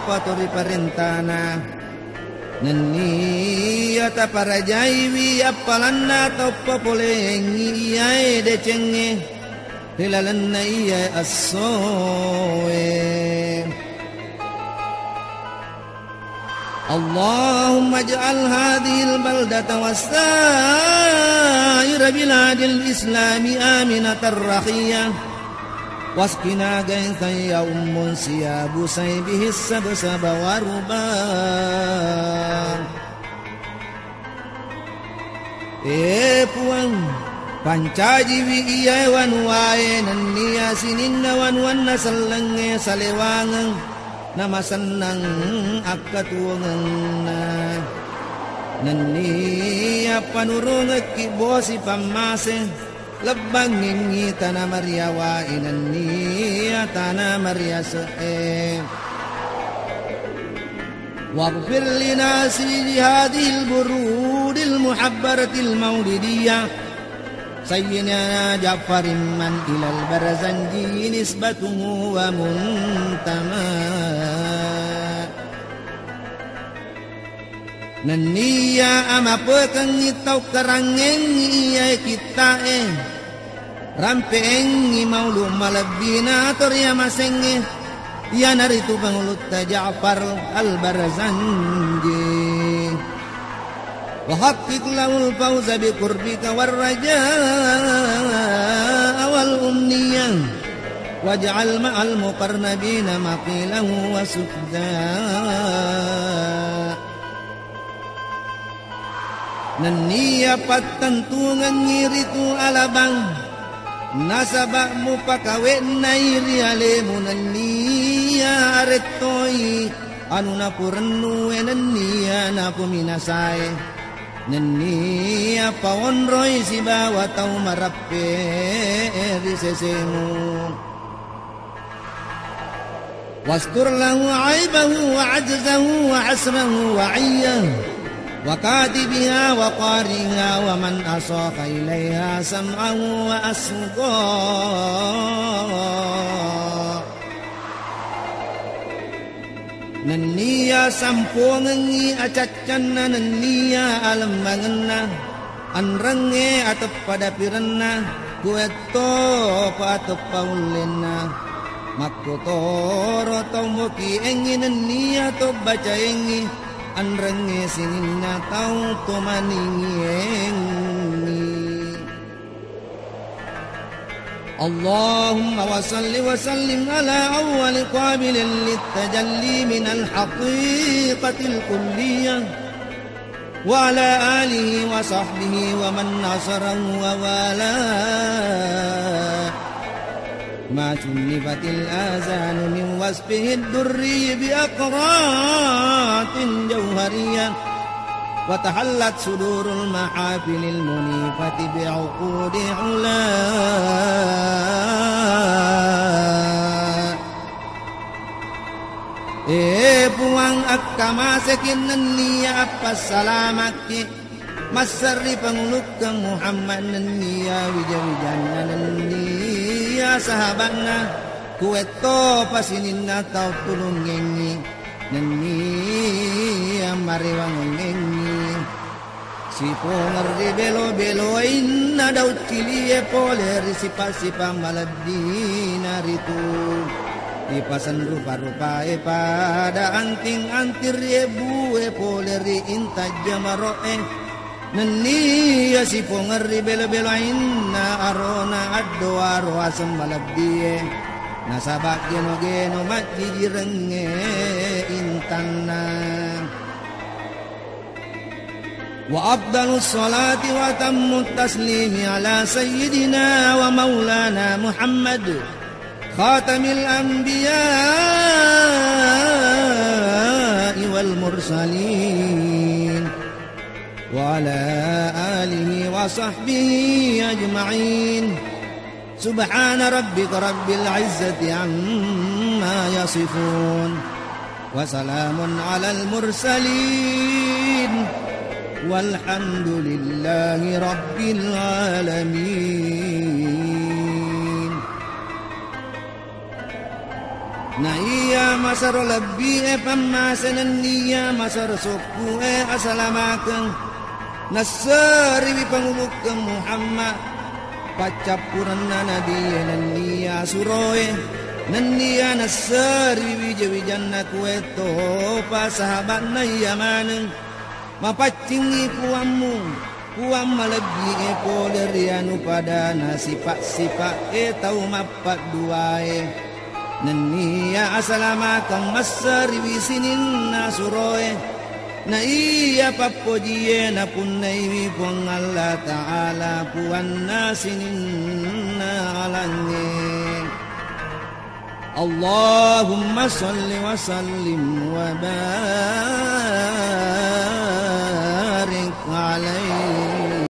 pato ri parentana. Nenniya taparajaiwi appalanna toppa poleengngi iyae decengnge ri lalenna iyae essoe. اللهم اجعل هذه البلدة وسائر بلاد الإسلام آمنة رخية، واسقنا غيثا يعم انسياب سيبه السبسب وربا. E Puang, pancajiwi iyae wanuwae nenniya sininna wanuwanna sellengnge salewangeng namasennang akkatuwongenna. Nenniya panurungekki bosi pammase, lebbangngengngi tana mariawae nenniya tana mariase'e. واغفر لناسج هذه البرود المحبرة المولدية سيدنا جعفر من إلى البرزنجي نسبته ومنتمى. Nenniya amapekengngi tau karangngengngi iyae kitta'e, rampe'engngi maulu malebbina to riamasengnge, iyanaritu Pangulutta Ja'far Al-Barzanji. وحقق له الفوز بقربك والرجاء والأمنية، واجعل مع المقربين مقيله وسكناه. Nenniya pattentungengngi ritu alabang, nasaba mupakawe'nai ri alemu nenniya arettoi anu napurennue nenniya napuminasae, nenniya paonroi sibawa tau marappe'e ri sesemu. واستر له عيبه وعجزه وعسره وعيه وكاتبها وقارئها ومن أصاغ إليها سمعه وأصغى. Nenniya sampongengngi acaccanna nenniya alemmangenna, anrengnge ateppa dapirenna, kuwettopa ateppa ullenna. Makkutoro tau mokiengngi nenniya to bacaengngi, anrengnge sininna tau to maningiengngi. اللهم وصل وسلم على أول قابل للتجلي من الحقيقة الكلية، وعلى آله وصحبه ومن نصره ووالاه، ما شنفت الآذان من وصفه الدري بأقراط جوهرية، وتحلت صدور المحافل المنيفة بعقود علا. E Puang, akkamaseki nenniya appassalamakki masserri pangulukkeng Muhammad nenniya wija-wijanna nenniya sahaba'na, kuwettopa sininna tau tulungngengngi nenniya marewangengngi. Sipongeng ri belo-beloinna dauccilie pole ri sipa-sipa malebbina ritu. Ipaseng rupa-rupae pada anting-anting ri ebbue pole ri intajja maro'e. Nenniya sipongerri belo-belo ainna arona addoaro aseng malebbie, nasaba geno-geno majjijirengnge intanna. Wa afdalus salati wa atammut taslimi ala sayyidina wa maulana Muhammad khatamil anbiya'i wal mursalin wa ala alihi wa sahbihi ajma'in. Subhana rabbika rabbil izzati amma yasifun. Wa salamun alal mursalin. Walhamdulillahi rabbil alamin. Na iya masero lebbi'e pammase nenniya masero sokku'e asalamakeng. Nasseriwi pangulukkeng Muhammad, paccappurenna nabie nenniya suroe, nenniya nasseriwi wija-wijanna kuettopa sahaba'na iya maneng. Mapaccingngi Puammu, Puang malebbi'e pole ri anu padana sipa'-sipa'e tau mappadduae. Nenniya asalamakeng masseriwi sininna suroe. Na iya pappojie napunnaiwi Puang Allah Ta'ala puanna sininna alangnge. Allahumma salli wa sallim wa